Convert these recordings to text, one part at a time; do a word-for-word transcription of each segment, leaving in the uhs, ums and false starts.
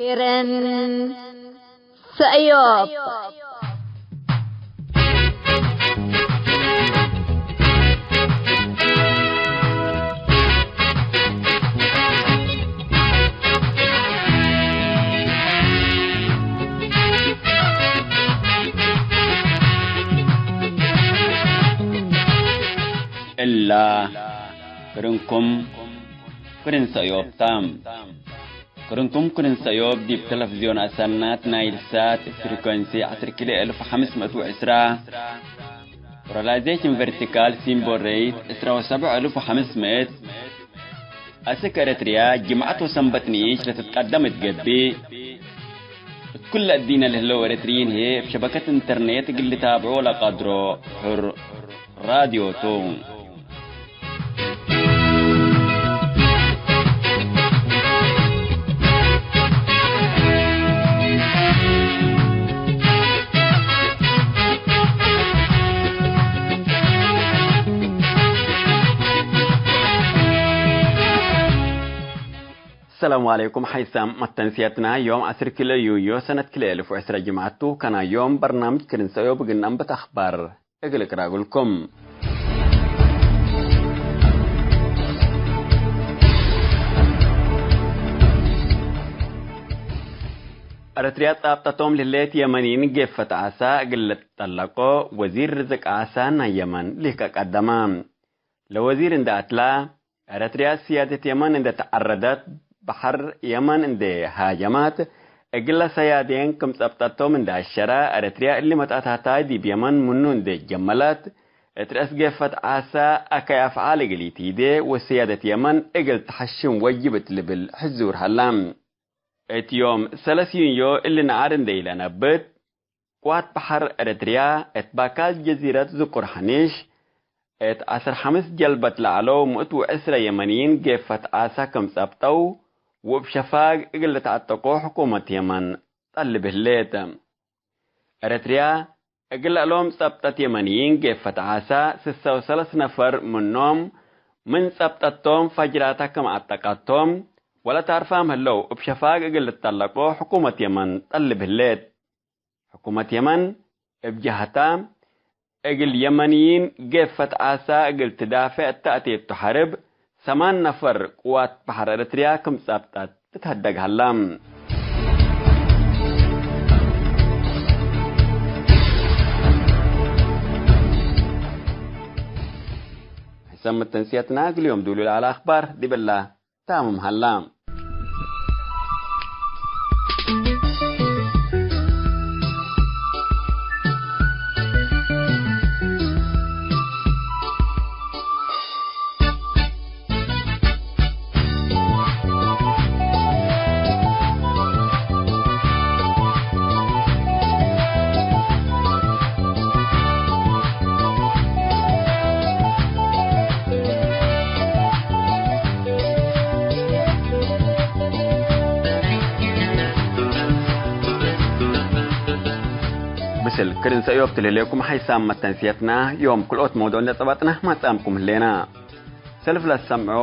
ኬረን ሰእዮብ። እላ ክርንኩም ክርን ሰእዮብ ተ። ክርንኩም ክርን ሰእዮብ ዲብ ተለፍዝዮን አሰናት ናይል ሳት እብ ፍሪኮንሲ ዐስር ኪሎ እልፍ ወሐምስ ምእት ወዕስራ፣ ፖላራይዜሽን ቨርቲካል ሲምቦል ሬት ዕስራ ወሰብዕ እልፍ ወሐምስ ምእት፣ አስክ ኤረትርያ ጅምዐት ወሰንበት ንኢሽ ለትትቀደም እት ገብእ፣ እት ኩለ እዲነ ለህለው ኤረትርዪን ህዬ እብ ሸበከት ኢንተርኔት እግል ልታብዖ ለቀድሮ ሕር ራድዮ ቱ። ሰላሙ ዐለይኩም። ሐይሳም መተንስየትና ዮም ዐስር ኪሎ ዩዮ ሰነት ክልኤ እልፍ ወዕስረ ጅምዐት ቱ። ከና ዮም በርናምጅ ክርን ሰእዮብ እግል ነንብት አኽባር እግል እቅራጉልኩም። ኤረትርያ ጻብጠቶም ለህሌት የመኒን ጌፈት ዓሳ እግል ልትጠለቆ ወዚር ርዝቅ ዓሳ ናይ የመን ሊከ ቀደመ። ለወዚር እንደ አትላ፣ ኤረትርያ ስያደት የመን እንደ ተዐረደት፣ በሐር የመን እንደ ሃጀማት፣ እግለ ሰያዴን ክም ጸብጠቶም እንደ አሸረ፣ ኤረትርያ እሊ መጣታታይ ዲብ የመን ምኑ እንደ ጀመለት፣ እት ረአስ ጌፈት ዓሳ አከይ አፍዓል እግል ኢቲዴ ወሰያደት የመን እግል ተሐሽም ወጅብ እት ልብል ሕዙር ሀላ። እት ዮም ሰለስ ዩንዮ እሊ ነዓር እንደ ኢለነብት፣ ቅዋት በሐር ኤረትርያ እት ባካል ጀዚረት ዝቁር ሐኒሽ፣ እት ዐስር ሐምስ ጀልበት ለዐለው ምእት ወዕስረ የመንይን ጌፈት ዓሳ ክም ጸብጠው፣ ወእብ ሸፋግ እግል ልትዐጠቆ ሕኩመት የመን ጠልብ ህሌት። ኤረትርያ እግል እሎም ጸብጠት የመንይን ጌፈት ዓሳ ስሰ ወሰለስ ነፈር ምኖም ምን ጸብጠቶም ፈጅራታ ክም ዐጠቀቶም፣ ወለታርፋም ህለው እብ ሸፋግ እግል ልትጠለቆ ሕኩመት የመን ጠልብ ህሌት። ሕኩመት የመን እብ ጀሀታ፣ እግል የመንይን ጌፈት ዓሳ እግል ትዳፌዕ እተ አቴቱ ሐርብ፣ ሰማን ነፈር ቅዋት በሐር ኤረትርያ ክም ጸብጠት ትትሀደግ ሀላ። ሕሰም መተንስየትና እግል ዮም ዱሉ ለዐለ አኽባር ዲብላ። ታምም ሀላ። ምስል ክርን ሰእዮብ ትልህሌኩም ሐይሳም መተንስየትና፣ ዮም ክልኦት መውዱዕ እንዴ ጸበጥና ማጻምኩም ህሌና። ሰልፍ ለትሰምዖ፣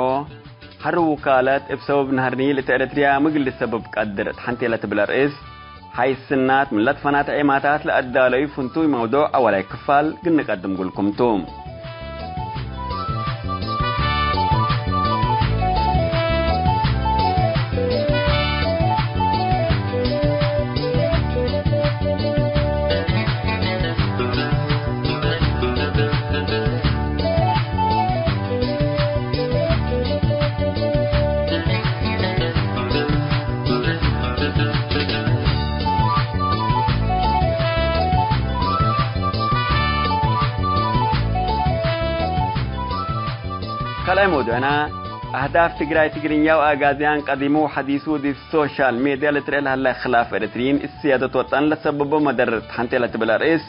ሐር ውካለት እብ ሰበብ ነሀር ኒል እት ኤረትርያ ምግል ልሰብብ ቀድር እት ሐንቴ ለትብል አርእስ፣ ሐይስ ስናት ምን ለትፈናተ ዔማታት ለአዳለዩ ፍንቱይ መውዱዕ አወላይ ክፋል ግንቀድም ጉልኩም ቱ። ካልኣይ መውዱዕና፣ አህዳፍ ትግራይ ትግርኛ ወአጋዝያን ቀዲሙ ወሐዲሱ ዲብ ሶሻል ሜድያ ልትርኤ ለሀለ ክላፍ ኤረትርዪን እት ስያደት ወጠን ለሰብቦ መደረት ሐንቴ ለትብል አርእስ፣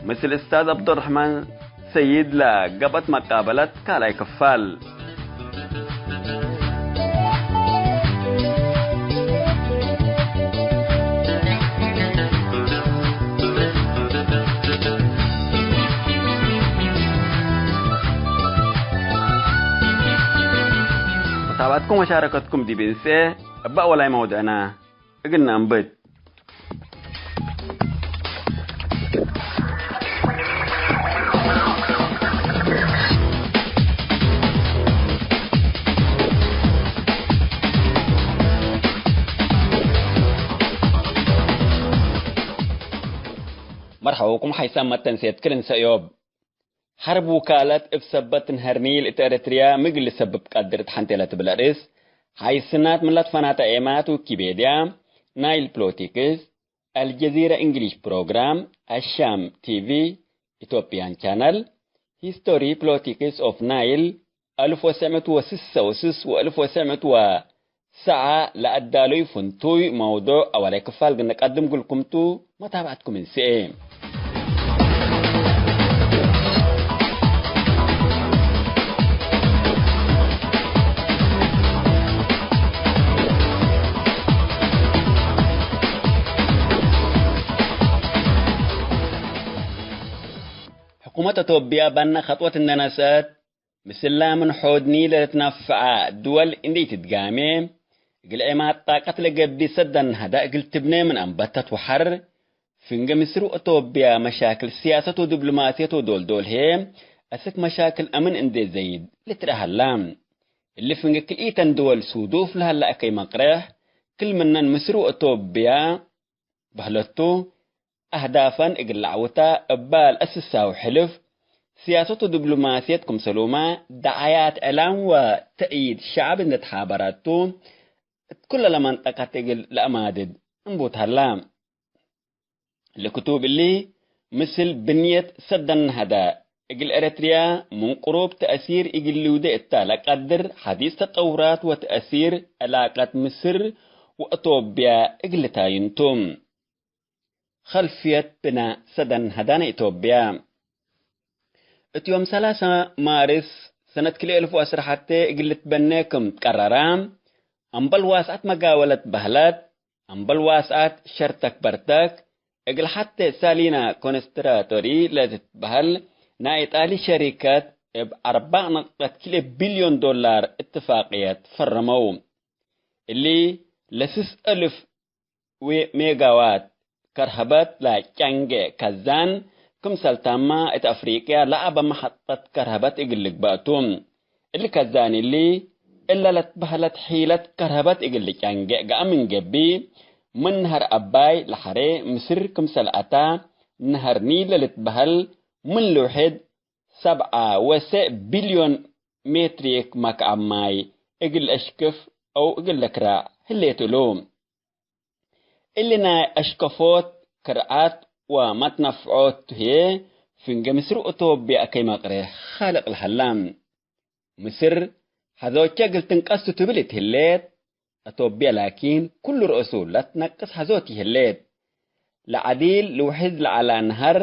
ምስል እስታዝ ዐብዱረሕማን ሰይድ ለገብአት መቃበለት ካልኣይ ክፋል። መታብዐትኩም ወሻረከትኩም ዲብ እንሴ እበ አወላይ መውድዕና። እግል ነአንብት። መርሐውኩም ሐይሳም መተንሴት ክል እንሰእዮብ። ሐርብ ውካለት እብ ሰበት ነሀር ኒል እት ኤረትርያ ሚ እግል ልሰብብ ቀድር እት ሐንቴ ለትብል አርእስ፣ ሐይስናት ምን ለትፈናተ ኤማት፣ ዊኪፔድያ፣ ናይል ፕሎቲክስ፣ አልጀዚረ እንግሊሽ ፕሮግራም፣ አሻም ቲቪ፣ ኢትዮጵያን ቻነል፣ ሂስቶሪ ፕሎቲክስ ኦፍ ናይል፣ አልፍ ወሰዕ ምእት ወስሰ ወስስ ወአልፍ ወሰዕ ምእት ወሰዓ ለአዳሉይ ፍንቱይ መውዱዕ አወላይ ክፋል እግል ነቀድም እግልኩም ቱ፣ መታብዐትኩም እንስኤ። ሕኩመት አቶብያ በነ ከጥወት እንዴ ነስአት፣ ምስላ ምን ሖድኒ ለልትናፈዓ ድወል እንዴ ኢትትጋሜ፣ እግል ዔማት ጣቀት ለገብእ ሰደን ነህዳ እግል ትብኔ ምን አንበተት ወሐር፣ ፍንጌ ምስር ወአቶብያ መሻክል ስያሰት ወዲብሎማስየት ወዶልዶል ህዬ፣ አስክ መሻክል አምን እንዴ ዘይድ ልትረአ ሀላ። እሊ ፍንጌ ክልኢተን ድወል ሱዱፍ ለሀላ አከይ መቅሬሕ፣ ክል ምነን ምስር ወአቶብያ በህለቱ፣ አህዳፈን እግል ለዐውታ እባ ለአስሳው ሕልፍ፣ ስያሰት ወዲብሎማስየት ክምሰሉመ፣ ደዓያት፣ እዕላም ወተእይድ ሸዐብ እንዴ ተሓበራቱ፣ እት ኩለ ለመንጠቀት እግል ለአማድድ እንቡት ሀላ። ለክቱብ እሊ፣ ምስል ብንየት ሰደን ነህዳ፣ እግል ኤረትርያ ምን ቅሩብ ተእሲር እግል ልውዴ እታ ለቀድር ሐዲስ ተጠውራት ወተእሲር ዕላቀት ምስር ወአቶብያ እግል ልታይን ቱ። ኸልፍየት ብናእ ሰደን ነህዳ ናይ ኢትዮጵያ። እት ዮም ሰላሰ ማርስ ሰነት ክልኤ እልፍ ወዐስር ሐቴ እግል ልትበኔ ክም ትቀረረ፣ አምበል ዋስዐት መጋወለት በህለት፣ አምበል ዋስዐት ሸርተክ በርተክ፣ እግል ሐቴ ሳሊና ኮንስትራቶሪ ለትትበህል ናይ ኢጣሊ ሸሪከት እብ አርበዕ ነጥበት ክልኤ ቢልዮን ዶላር እትፋቅየት ፈረመው። እሊ ለስስ እልፍ ሜጋዋት ከርሀበት ለጨንጌ ከዛን፣ ክምሰልታማ እት አፍሪቅያ ለአበ መሐጠት ከርሀበት እግል ልግበእ ቱ። እሊ ከዛን እሊ፣ እለ ለትበህለት ሒለት ከርሀበት እግል ልጨንጌ ገአ ምን ገብእ፣ ምን ነሀር አባይ ለሐሬ ምስር ክምሰል አታ፣ ነሀር ኒል ለልትበህል ምን ልውሕድ ሰብዓ ወሰዕ ቢልዮን ሜትሪክ መክዓብ ማይ እግል ለአሽክፍ አው እግል ለክራዕ ህሌት እሉ። እሊ ናይ አሽከፎት፣ ክርዓት ወመትነፍዖት ቱ ህዬ፣ ፍንጌ ምስር ወአቶብያ አከይ መቅሬሕ ካልቅ ለሀላ። ምስር ሐዞቼ እግል ትንቀስ ቱ ትብል እት ህሌት፣ አቶብያ ላኪን፣ ኩሉ ረአሱ ለትነቅስ ሐዞት ይህሌት። ለዐዲል ልውሕዝ ለዐላ ነሀር፣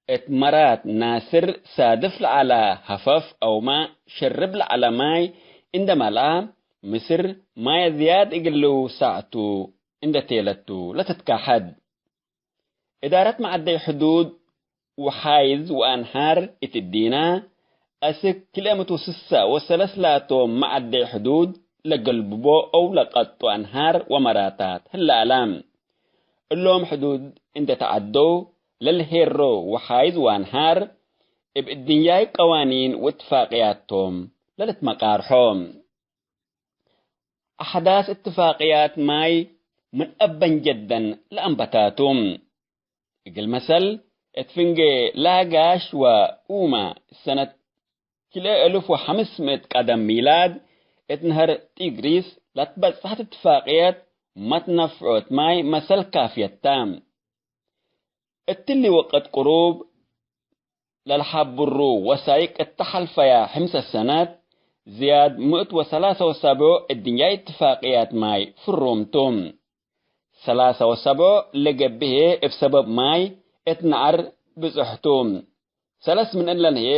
እት መራት ናስር ሳድፍ ለዐለ ሀፈፍ አውመ ሸርብ ለዐለ ማይ እንዴ መልአ፣ ምስር ማየ ዝያድ እግል ልውሰዕ ቱ እንዴ ቴለት ቱ ለትትካሐድ። እዳረት መዐደይ ሕዱድ ወሓይዝ ወአንሃር እት እዲነ፣ አስክ ክልኤ ምእት ወስሳ ወሰለስ ላቶም መዐደይ ሕዱድ ለገልብቦ አው ለቀጡ አንሃር ወመራታት ህለ ዐለ። እሎም ሕዱድ እንዴ ተዐደው ለልሄሮ ወሓይዝ ወአንሃር፣ እብ እድንያይ ቀዋኒን ወእትፋቅያት ቶም ለልትመቃርሖ። አሕዳስ እትፋቅያት ማይ ምን አበን ጀደን ለአንበታቱ። እግል መሰል፣ እት ፍንጌ ላጋሽ ወኡመ ሰነት ክልኤ እልፍ ወሐምስ ምእት ቀደም ሚላድ፣ እት ነሀር ጢግሪስ ለትበጽሐት እትፋቅየት መትነፍዖት ማይ መሰል ካፍየት ተ። እትሊ ወቅት ቅሩብ ለልሐብሩ ወሳይቅ እተ ሐልፈያ ሕምሰ ሰነት፣ ዝያድ ምእት ወሰላሰ ወሰብዑ እድንያይ እትፋቅያት ማይ ፍሩም ቱ። ሰላሰ ወሰብዑ ለገብእ ህዬ እብ ሰበብ ማይ እት ነዐር ብጹሕ ቱ። ሰለስ ምን እለን ህዬ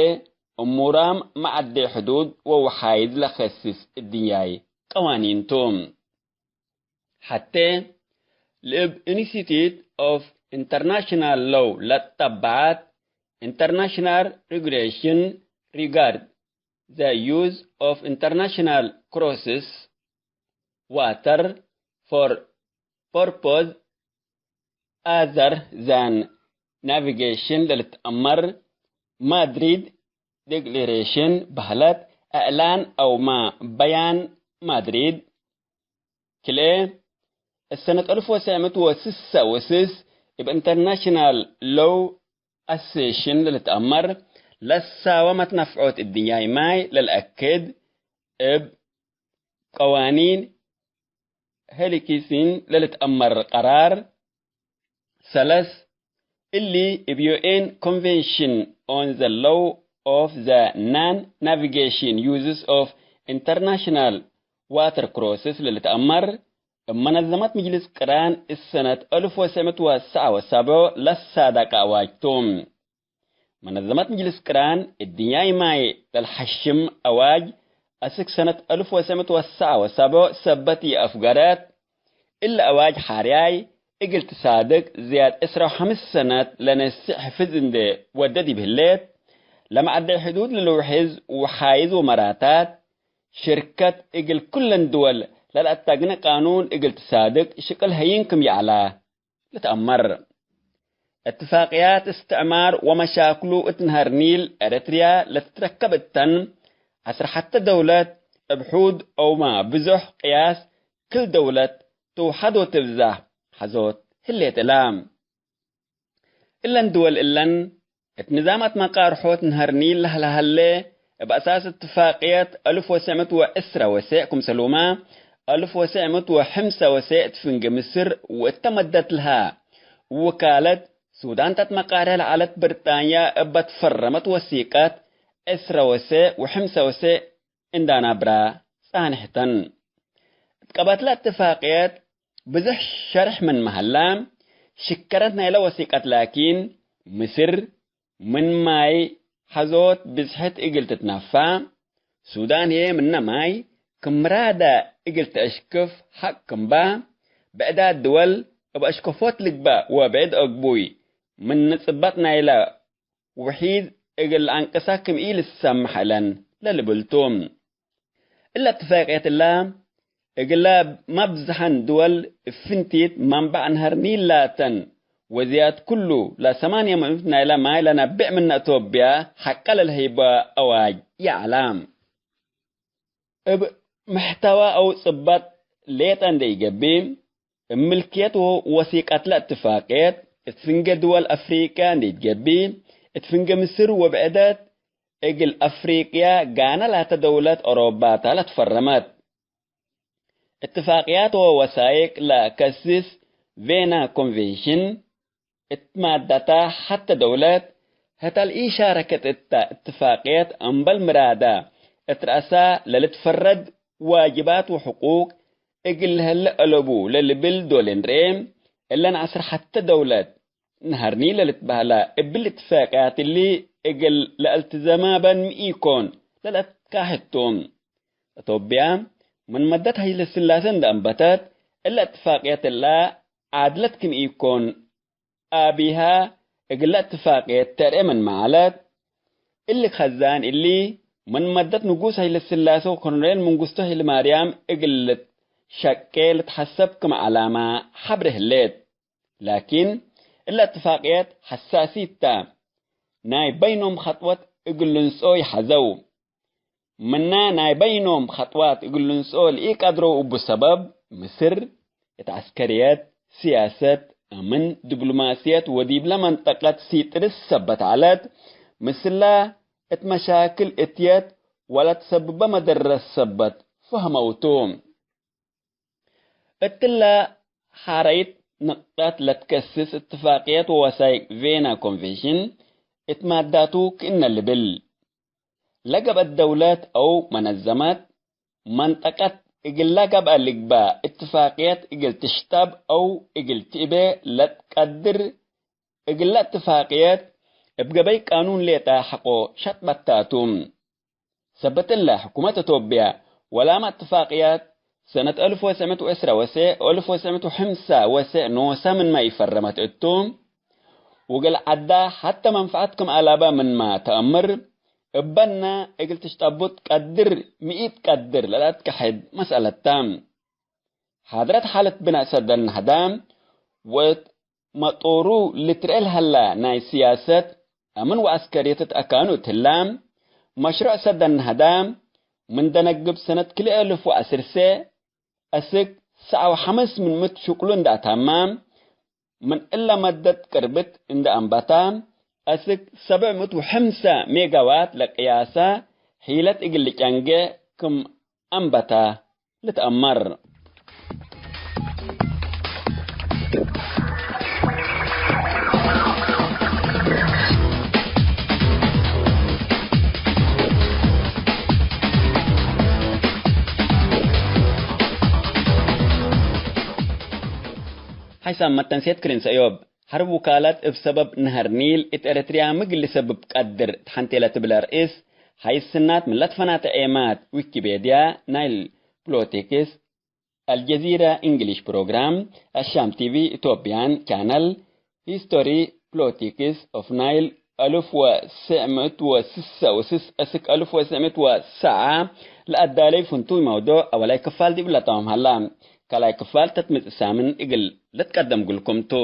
እሙራም መዐዴ ሕዱድ ወወሓይዝ ለከስስ እድንያይ ቀዋኒን ቱ። ሐቴ፣ ለእብ Institute of International Law ለትጠበዐት International Regulation Regarding the Use of International Cross Water for ፐርፖዝ አዘር ዛን ናቪጌሽን ለልትአመር ማድሪድ ዴክሌሬሽን በህለት፣ እዕላን አውማ በያን ማድሪድ ክልኤ እሰነት አልፍ ወሰዕ ምእት ወስሳ ወስስ እብ ኢንተርናሽናል ሎው አሴሽን ለልትአመር ለሳወ መትነፍዖት እድንያይ ማይ ለልአክድ እብ ቀዋኒን ሄልሲንኪ ለልትአመር ቀራር፣ ሰለስ እሊ እብ ዩ ኤን Convention on the Law of the Non-Navigation Uses of International Water Courses ለልትአመር፣ እብ መነዘመት ምጅልስ ቅራን እሰነት አልፍ ወሰዕ ምእት ወሰዓ ወሰብዑ ለሳደቀ አዋጅ ቱ። መነዘመት ምጅልስ ቅራን እድንያይ ማይ ለልሐሽም አዋጅ አስክ ሰነት አልፍ ወሰዕ ምእት ወሰዓ ወሰብዑ ሰበት ይአፍገረት። እሊ አዋጅ ሓርያይ እግል ትሳድቅ ዝያድ ዕስራ ወሐምስ ሰነት ለነስእ ሕፍዝ እንዴ ወደ ዲብ ህሌት፣ ለመዐደይ ሕዱድ ለልውሕዝ ወሓይዝ ወመራታት ሽርከት እግል ኩለን ድወል ለለአታግነ ቃኑን እግል ትሳድቅ ሽቅል ሀይን ክም ይዐላ። ልትአመር። እትፋቅያት እስትዕማር ወመሻክሉ እት ነሀር ኒል ኤረትርያ ለትትረከብ እተን፣ ዐስር ሐተ ደውለት እብ ሑድ አውመ ብዞሕ ቅያስ ክል ደውለት ትውሐዶ ትብዛሕ ሐዞት ህሌት እላ። እለን ድወል እለን፣ እት ንዛም አትመቃርሖት ነሀር ኒል ለህለ ሀለ፣ እብ አሳስ እትፋቅየት አልፍ ወሰዕ ምእት ወዕስራ ወሰዕ ክምሰልሁመ፣ አልፍ ወሰዕ ምእት ወሐምሳ ወሰዕ እት ፍንጌ ምስር ወእተ መደት ለሀ ውካለት ሱዳን ተትመቃርሕ ለዐለት ብርጣንያ እበ ትፈረመት ወሲቀት ዕስራ ወሰዕ ወሐምሳ ወሰዕ እንዳ ናብራ ጻንሕተን። እት ቀበትለ እትፋቅየት ብዝሕ ሸርሕ ምንመ ሀላ፣ ሽከረት ናይለ ወሲቀት ላኪን፣ ምስር ምን ማይ ሐዞት ብዝሕት እግል ትትነፋ፣ ሱዳን ህዬ ምነ ማይ ክም ምራዳ እግል ተአሽክፍ ሐቅ ክምባ፣ ብዕዳት ድወል እብ አሽከፎት ልግበእ ወብዕድ አግቡይ ምን ጽበጥ ናይለ ውሒድ እግል ለአንቅሳ ክም ኢልሰምሕ እለን ለልብል ቱ። እለ እትፋቅየት እለ፣ እግለ መብዝሐን ድወል እብ ፍንቲት መንበዕ ነሀር ኒል ላተን፣ ወዝያድ ኩሉ ለሰማንያ ምእት ናይለ ማይ ለነብዕ ምነ አቶብያ ሐቀ ለልሀይበ አዋጅ ይዐላ። እብ ምሕተወ አው ጽበጥ ሌጠ እንዴ ኢገብእ፣ እብ ምልክየት ወወሲቀትለ እትፋቅየት እት ፍንጌ ድወል አፍሪቅያ እንዴ ኢትገብእ፣ እት ፍንጌ ምስር ወብዕደት እግል አፍሪቅያ ጋነ ላተ ደውለት ኦሮባ ተ ለትፈረመት። እትፋቅያት ወወሳይቅ ለከስስ ቬና ኮንቬንሽን እት ማዳታ ሐተ ደውለት ህተ ለኢሻረከት እተ እትፋቅየት እምበል ምራዳ እት ረአሳ ለልትፈረድ ዋጅባት ወሕቁቅ እግል ለህለ አለቡ ለልብል ዶል እንርኤ፣ እለን ዐስር ሐተ ደውለት ነሀርኒ ለልትበህላ እብል እትፋቅያት እሊ እግል ለአልትዘማ በን ሚ ኢኮን ለለአትካሕድ ቱ። እቶብያ ምን መደት ሀይለስላሴ እንደ አንበተት እለ እትፋቅየት እላ ዓድለት ክም ኢኮን አቢሃ እግለ እትፋቅየት ተርኤ ምንመ ዐለት፣ እሊ ከዛን እሊ ምን መደት ንጉስ ሀይለስላሴ ወኮሎኔል መንግስቱ ሀይለማርያም እግል ልትሸቄ ልትሐሰብ ክም ዐላማ ሐብሬ ህሌት። ላኪን፣ እለ እትፋቅየት ሐሳሲት ተ። ናይ በይኖም ኸጥወት እግል ልንስኦ ይሐዘው። ምነ ናይ በይኖም ኸጥዋት እግል ልንስኦ ለኢቀድረው እቡ ሰበብ፣ ምስር እት ዐስከርየት፣ ስያሰት፣ አምን፣ ዲብሎማስየት ወዲብለ መንጠቀት ሲጥርስ ሰበት ዐለት፣ ምስላ እት መሻክል እትየት ወለትሰብበ መደረት ሰበት ፈህመው ቱ። እትለ ሐረይት ንቅጠት ለትከስስ እትፋቅየት ወወሳይቅ ቬና ኮንቬንሽን እት ማዳቱ ክእነ ልብል፣ ለገብአት ደውለት አው መነዘመት መንጠቀት እግለ ገብአ ልግበእ እትፋቅየት እግል ትሽጠብ አው እግል ትእቤ ለትቀድር እግለ እትፋቅየት እብ ገበይ ቃኑን ሌጠ ሐቆ ሸጥበታ ቱ። ሰበት እለ፣ ሕኩመት እቶብያ ወላመ እትፋቅያት ሰነት አልፍ ወትሰዕ ምእት ወዕስራ ወሰዕ ወአልፍ ወትሰዕ ምእት ወሐምሳ ወሰዕ ኖሰ ምንመ ኢፈረመት እቱ፣ ወእግል ዐዳ ሐተ መንፈዐት ክም አላበ ምንመ ተአምር፣ እበነ እግል ትሽጠቡ ትቀድር ሚ ኢትቀድር ለለአትከሕድ መስአለት ተ። ሓድረት ሓለት ብናእ ሰደን ነህዳ ወእት መጦሩ ልትርኤ ለሀላ ናይ ስያሰት፣ አምን ወዐስከርየት እት አካኑ እት ህላ፣ መሽሩዕ ሰደን ነህዳ ምን ደነግብ ሰነት ክልኤ እልፍ ወዐስር ሰ አስክ ሰዓ ወሐምስ ምን ምት ሽቅሉ እንደ አታማ፣ ምን እለ መደት ቅርብት እንደ አንበታ፣ አስክ ሰብዕ ምት ወሐምሳ ሜጋዋት ለቅያሳ ሒለት እግል ልጨንገ ክም አንበታ ልትአመር። ሓይሳም መተንሴት ክርን ሰእዮብ፣ ሐርብ ውካላት እብ ሰበብ ነሀር ኒል እት ኤረትርያ ምግል ልሰብብ ቀድር ተሐንቴ ለትብል ርእስ ሐይስ ስናት ምን ለትፈናተ ዔማት። ዊኪፔድያ፣ ናይል ፖለቲክስ፣ አልጀዚራ እንግሊሽ ፕሮግራም፣ አሻም ቲቪ ኢትዮጵያን ቻነል፣ ሂስቶሪ ፖለቲክስ ኦፍ ናይል፣ አልፍ ወትስዕ ምእት ወስሳ ወስስ እስክ አልፍ ወትስዕ ምእት ወሰዓ ለአዳለዩ ፍንቱይ መውዱዕ አወላይ ክፋል ዲብ ለተማም ሀላ። ካልኣይ ክፋል ተትመጽእ ሳምን እግል ልትቀደም እግልኩም ቱ።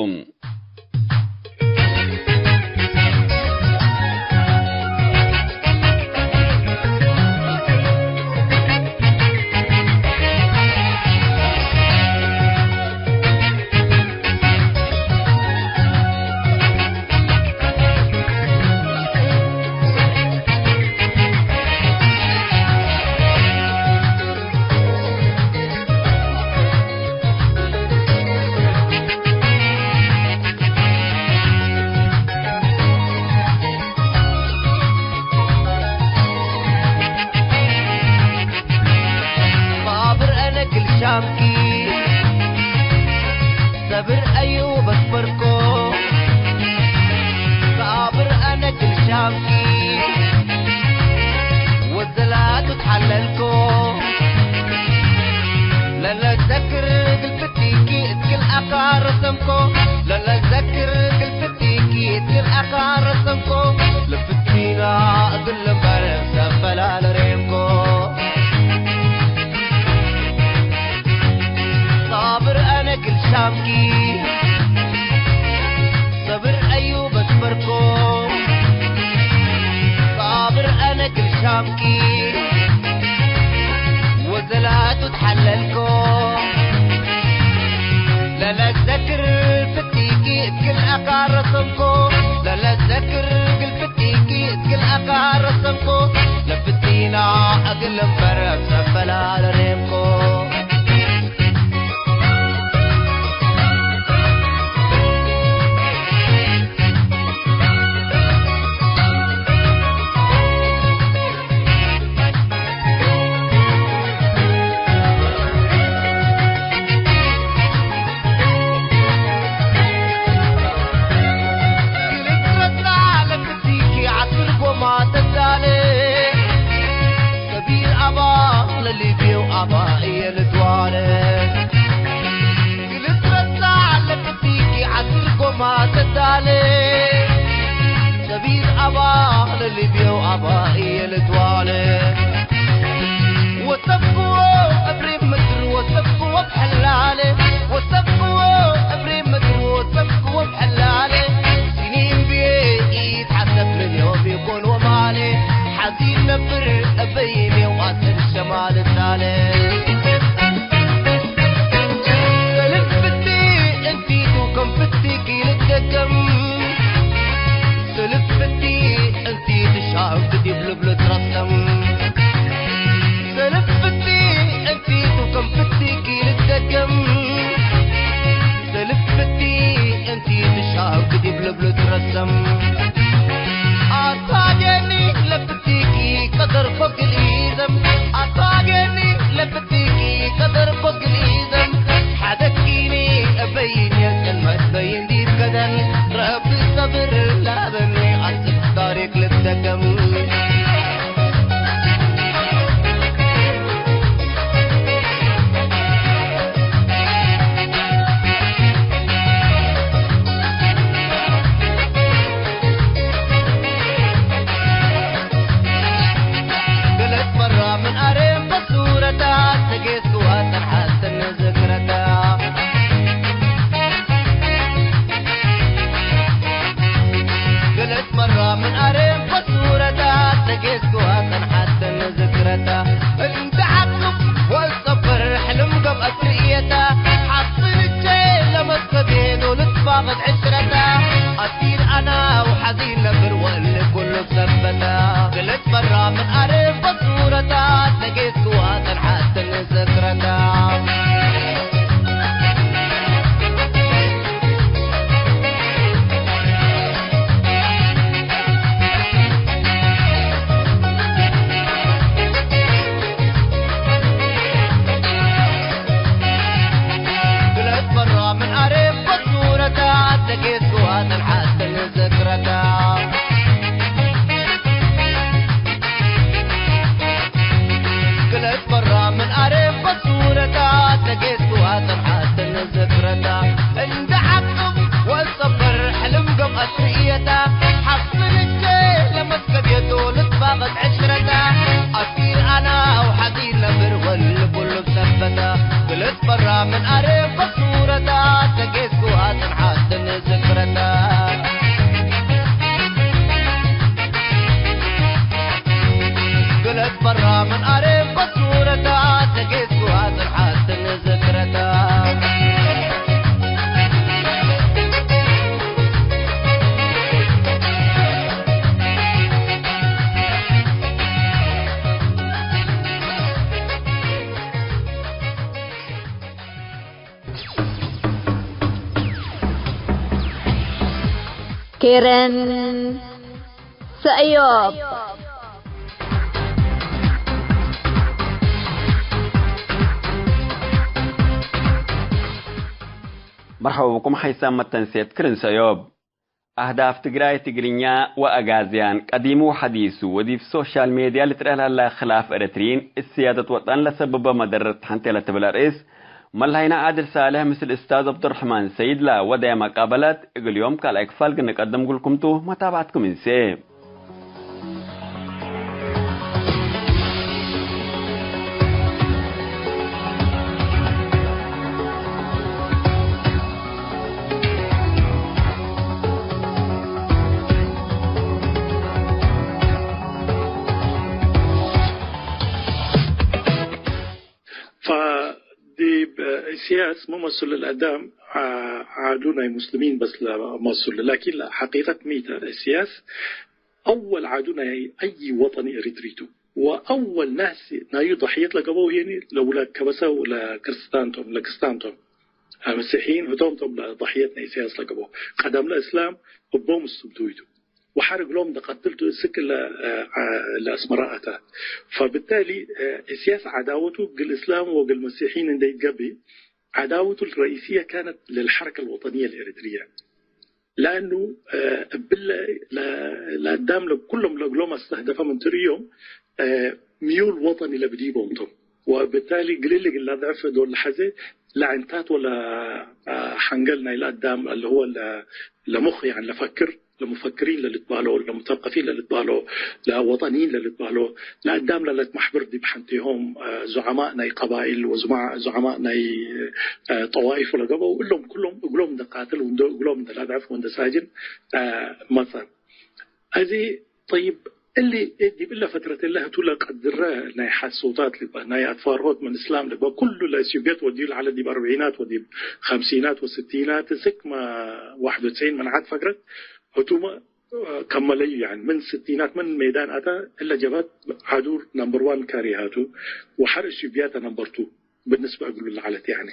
ባብር አነ እግል ሻምኪ ሰብር አዩ በስበርኮ። ባብር አነ እግል ሻምኪ ወዘላቱ ተሐለልኮ። ለለዘክር እግል ፍቲኪ እት ክል አካር ረሰምኮ። ለለዘክር እግል ፍቲኪ እት ክል አካር ረሰምኮ። ለፍቲና እግል ልንበር ሰፈላ ለሬምኮ። ሳብር አነ እግል ሻምኪ ሰብር አዩ በስበርኮ። ሳብር አነ እግል ሻምኪ ወዘላቱ ተሐለልኮ። ለለዘክር ፍቲኪ እት ክል አካር ረሰምኮ። ለለዘክር እግል ፍቲኪ እት ክል አካር ረሰምኮ። ለፍቲና እግል ልንበር ሰፈላ ለሬምኮ። ክልትረታ ለፍቲኪ ዐስር ጎማ ተዳለ። ከቢር አባ ለሊቤው አባ እየ ልትዋለ። ክልትረታ ለፍቲኪ ዐስር ጎማ ተዳለ። ከቢር አባ ለሊቤው አባ እየ ልትዋለ። ወሰብክዎ እብሪ ምድር ወሰብክዎ ብሐላለ። ወሰብክዎ እብሪ ምድር ወሰብክዎ ብሐላለ። ሲኒን ብዬ ኢትሐሰብ ምን ዮም ይኮን ወማሌ። ሐዚን ነብር እበይን የዋስር ሸማል እታለ። ሰልፍ ፍቲ እንቲቱ ከም ፍቲኪ ልትደገም። ሰልፍ ፍቲ እንቲቱ ሻም ዲብ ልብ ልትረሰም። ሰልፍ ፍቲ እንቲቱ ከም ፍቲኪ ልትደገም። ሰልፍ ፍቲ እንቲቱ ሻም ዲብ ልብ ልትረሰም። አታጌኒ ለፍቲኪ ቀደር ኮግል ኢዘም። አታጌኒ ለፍቲኪ ቀደር ኮግል ኢዘም። ሐደኪኒ እበይን የጽልመት በይን ዲብ ከደን። ረቢ ሰብር ለሀበኒ አስክ ታሪክ ልትደገም። ገለት መራ ምን አሬም በሱረታት ተጌስዋ ተርሓስተነ ዝክረታ። ዕስረታ፣ አሲር አና ወሐዚን ነብር ወእሊ ኩሉ ሰበታ። ክልት ፈራ ምን አርብ በሱረታ፣ ተጌስኩዋ ጸንሐትን ዝክረታ። ክልት ፈራ ምን አርብ በሱረታ፣ ተጌስኩዋ ጸንሐትን ዝክረታ። ክልት ፈራ ምን አርብ በሱረታ፣ ተጌስኩዋ ጸንሐትን ዝክረታ። እንደ ዐቅብ ወእጸብር ሕልም ገብአት ርእየታ፣ ሐፍን እቼ ለመስከብየቶ ልትፋቀድ ዕሽረታ። አሲር አና ወሐዚን ነብር ወልኩሉ ብሰበታ። ክልት ፈራ ምን አርብ በሱረታ፣ ተጌስኩዋ ጽንሐትን ዝክረታ። ክልት ፈራ ምን አርብ በሱረታ፣ ተጌስኩዋ ጽንሐትን ዝክረታ። ኬረን ሰእዮብ። መርሐባ ብኩም ሐይሳም መተንሴት ክርን ሰእዮብ። አህዳፍ ትግራይ ትግርኛ ወአጋዝያን፣ ቀዲሙ ወሐዲሱ፣ ወዲብ ሶሻል ሜድያ ልትረአ ለሀላ ክላፍ ኤረትርዪን እት ስያደት ወጠን ለሰብበ መደረት ሐንቴ ለትብል አርእስ፣ መላሂና ዓድል ሳልሕ ምስል እስታዝ ዐብዱረሕማን ሰይድ ለወደየ መቃበለት፣ እግል ዮም ካልኣይ ክፋል ግንቀድም እግልኩም ቱ፣ መታብዐትኩም እንሴ። ፈዲብ እስያስ ሚ መስሉ ለአዳም ዓ-፣ ዓዱ ናይ ሙስሊሚን በስ ለመስሉ፣ ላኪን ለሐቂቀት ሚተ እስያስ አወል ዓዱ ናይ አይ ወጠኒ ኤሪትሪ ቱ። ወአወል ናስ ናዩ ضحية ለገበው ህዬኒ ለውላድ ከበሳ ወለክርስታን ቶም፣ ለክርስታን ቶም። መሲሕይን ህቶም ቶም ለضحية ናይ እስያስ ለገበው። ቀደም ለእስላም እቦም እሱብዱይ ቱ። ወሐር እግሎም እንደ ቀትል ቱ እስክ ለ-፣ ለአስመራ አተ። ፈብታሊ እስያስ ዐዳወቱ እግል እስላም ወእግል መሲሕይን እንደ ኢትገብእ፣ ዐዳወቱ الرئيسية كانت للحركة الوطنية الإريترية። ለአኑ፣ እ፣ እብለ ለ-፣ ለአዳም ለኩሎም ለእግሎም አስተህደፈ ምን ትርእዮም፣ እ፣ ሚዩል ወጠኒ ለብዲቦም ቶም። ወብታሊ ግልል እግል ለአድዕፍ ዶል ለሐዜ ለዕንታት ወለ፣ እ፣ ሐንገል ናይ ለአዳም አለ ሁወ ለ-፣ ለሙኽ፣ ያኒ ለፈክር፣ ለሙፈክሪን ለልትባሎ፣ ለሙተቀፊን ለልትባሎ፣ ለወጠኒን ለልትባሎ፣ ለአዳም ለለትመሕብር ዲብ ሐንቴሆም፣ እ፣ ዙዐማእ ናይ ቀባይል ወዙማ-፣ ዙዐማእ ናይ፣ እ፣ ጠዋይፍ ለገብአው፣ እሎም ኩሎም እግሎም እንደ ቃትል ወእንደ እግሎም እንደ ለአድዕፍ ወእንደ ሳጅን፣ እ፣ መጸ። አዜ ጠይብ፣ እሊ ዲብ እለ ፈትረት እለ ህቱ ለቀድረ ናይ ሐሶታት ልግበእ፣ ናይ አትፋርሆት ምን እስላም ልግበእ፣ ኩሉ ለእስዩብየት ወድዩ ለዐለ ዲብ አርብዒናት ወዲብ ከምሲናት ወስቲናት፣ እስክ መ ዋሕድ ወትስዒን ምን ዐድ ፈግረት ህቱመ ከመለዩ፣ ያኒ ምን ስቲናት ምን ሜዳን አተ፣ እለ ጀብሀት ዐዱር ነምበር ዋን ካሪሃቱ፣ ወሐር እሱብያተ ነምበር ቱ ብንስበ እግሉ ለዐለት፣ ያኒ።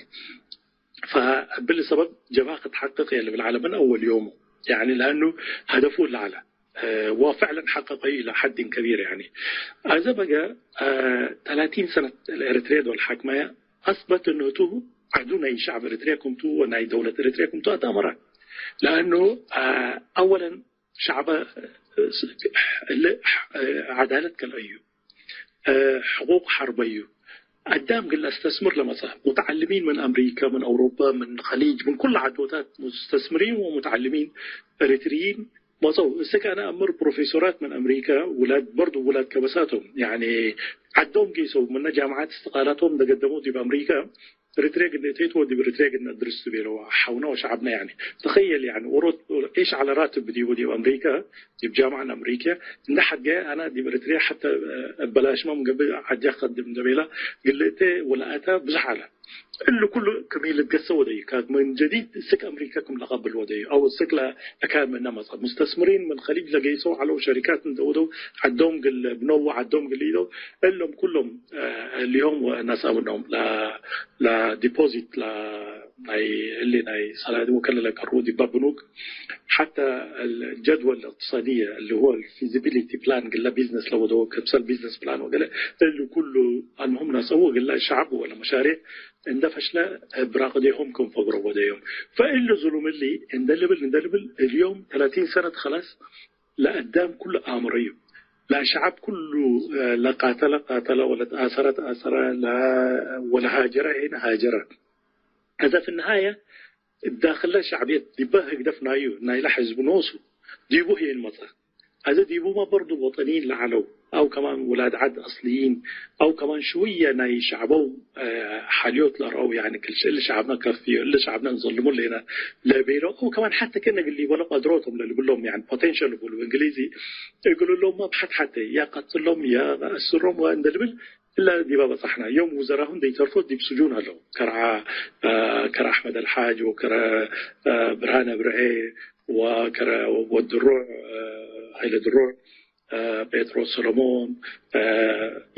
ፈእብሊ ሰበብ ጀብሀ ክትሐቅቅ የለ ብልዓለ ምን አወል ዮሙ፣ ያኒ ለአኑ ሀደፉ ለዐለ፣ እ፣ ወፈዕለን ሐቀቀዩ ኢለ ሐድን ከቢር፣ ያኒ። አዜ በገ፣ እ፣ ተላቲን ሰነት ለኤረትርየ ዶል ሐክመየ፣ አስበት እኑ ህቱ ዐዱ ናይ ሸዕብ ኤረትርየ ክምቱ ወናይ ደውለት ኤረትርየ ክምቱ አትአመረ። ለአኑ፣ እ፣ አወለን ሸዕበ፣ እ፣ ስ-፣ ለ-፣ እ፣ ዐዳለት ከልአዩ፣ እ፣ ሕቁቅ ሐርበዩ። አዳም ግን ለአስተስምር ለመጽአ ሙተዐልሚን ምን አምሪከ፣ ምን አውሮፓ፣ ምን ከሊጅ፣ ምን ኩሉ ዐዶታት ሙስተስምሪን ወሙተዐልሚን ኤሪትርይን መጽአው። እስክ አነ አምር ፕሮፌሶራት ምን አምሪከ፣ ውላድ በርዱ ውላድ ከበሳቶም፣ ያኒ ዐዶም ጌሰው፣ ምነ ጃምዓት እስትቃላቶም እንደገደመው ዲብ አምሪከ፣ ኤሪትርየ ግነ እተይት ወዲብ ኤሪትርየ ግነ አድርስ ቱ ቤለዋ ሐውነ ወሸዐብነ፣ ያኒ ተኸየል፣ ያኒ ዎሮት ዒሽ ዐለ ራትብ ዲቡ ዲብ አምሪከ፣ ዲብ ጃምዐን አምሪከ እንደ ሐድገ አነ ዲብ ኤሪትርየ ሐተ እበላሽመ ምን ገብእ ዐጃ ከድም እንደ ቤለ ግልእተ ወለአተ ብዙሕ ዐለ። እሉ ኩሉ ክም ኢልትገሰ ወደዩ፣ ካ ምን ጀዲድ ስክ አምሪካ ክም ለቀብል ወደዩ፣ አው ስክ ለአካን ምነ መጽአ። ሙስተስምሪን ምን ከሊጅ ለገይሰው ዐለው ሸሪካት እንደ ወደው ዐዶም ግል ብነው ዐዶም ግል ኢለው፣ እሎም ኩሎም፣ እ፣ እሊሆም ወናስ አቡነውም ለ-፣ ለዲፖዚት ለ-፣ ናይ እሊ ናይ ሰላዲ ወከለ ለቀርቡ ዲባ ብኑክ፣ ሐተ الجدوى الاقتصادية اللي هو الفيزيبيليتي بلان ግለ ቢዝነስ ለወደው ክምሰል ቢዝነስ ፕላን ወገለ እሉ ኩሉ አልሙሁም ናሰው ግለ ሸዐብ ወለ መሻሪዕ እንደ ፈሽለ ብራቅዴሆም ክም ፈግሮ ወደዮም። ፈእሉ ዙሉም እሊ እንደ ልብል፣ እንደ ልብል እልዮም ተላቲን ሰነት ኸላስ ለአዳም ኩሉ አምረዩ። ለሸዐብ ኩሉ ለቃተለ ቃተለ ወለተአሰረ ተአሰረ ለ-፣ ወለሃጀረ ሄነ ሃጀረ። ከዛ ፊ ነሃየ ዳክለ ሸዕብየት ዲበ ህግደፍ ናዩ ናይለ ሕዝብ ኖሱ ዲቡ ህዬ መጸ። አዜ ዲቡመ በርዱ ወጠንይን ለዐለው፣ አው ከማን ውላድ ዐድ አስልይን፣ አው ከማን ሽውየ ናይ ሸዕበው፣ እ፣ ሐልዮት ለረአው፣ ያኒ ክል እሊ ሸዕብነ ከፍዮ፣ እሊ ሸዕብነ እንዘልሙ ሌነ ለቤለው፣ አው ከማን ሐቴ ከእነ እግል ሊበሎ ቀድሮቶም ለልብሎም፣ ያኒ ፖቴንሻል እግሉ እንግሊዚ እግል እሎም፣ ሐት ሐቴ ያ ቀትሎም ያ አስሮም ወእንደ ልብል እለ ዲበ በጸሕነ። ዮም ውዘራሁ እንዴ ኢተርፎ ዲብ ስጁን ሀለው። ከረ፣ እ፣ ከረ አሕመድ አልሓጅ ወከረ፣ እ፣ ብርሃነ ብርሄ ወከረ ወድ ድሩዕ፣ እ፣ ሀይለ ድሩዕ፣ እ፣ ጴጥሮስ ሰሎሞን፣ እ፣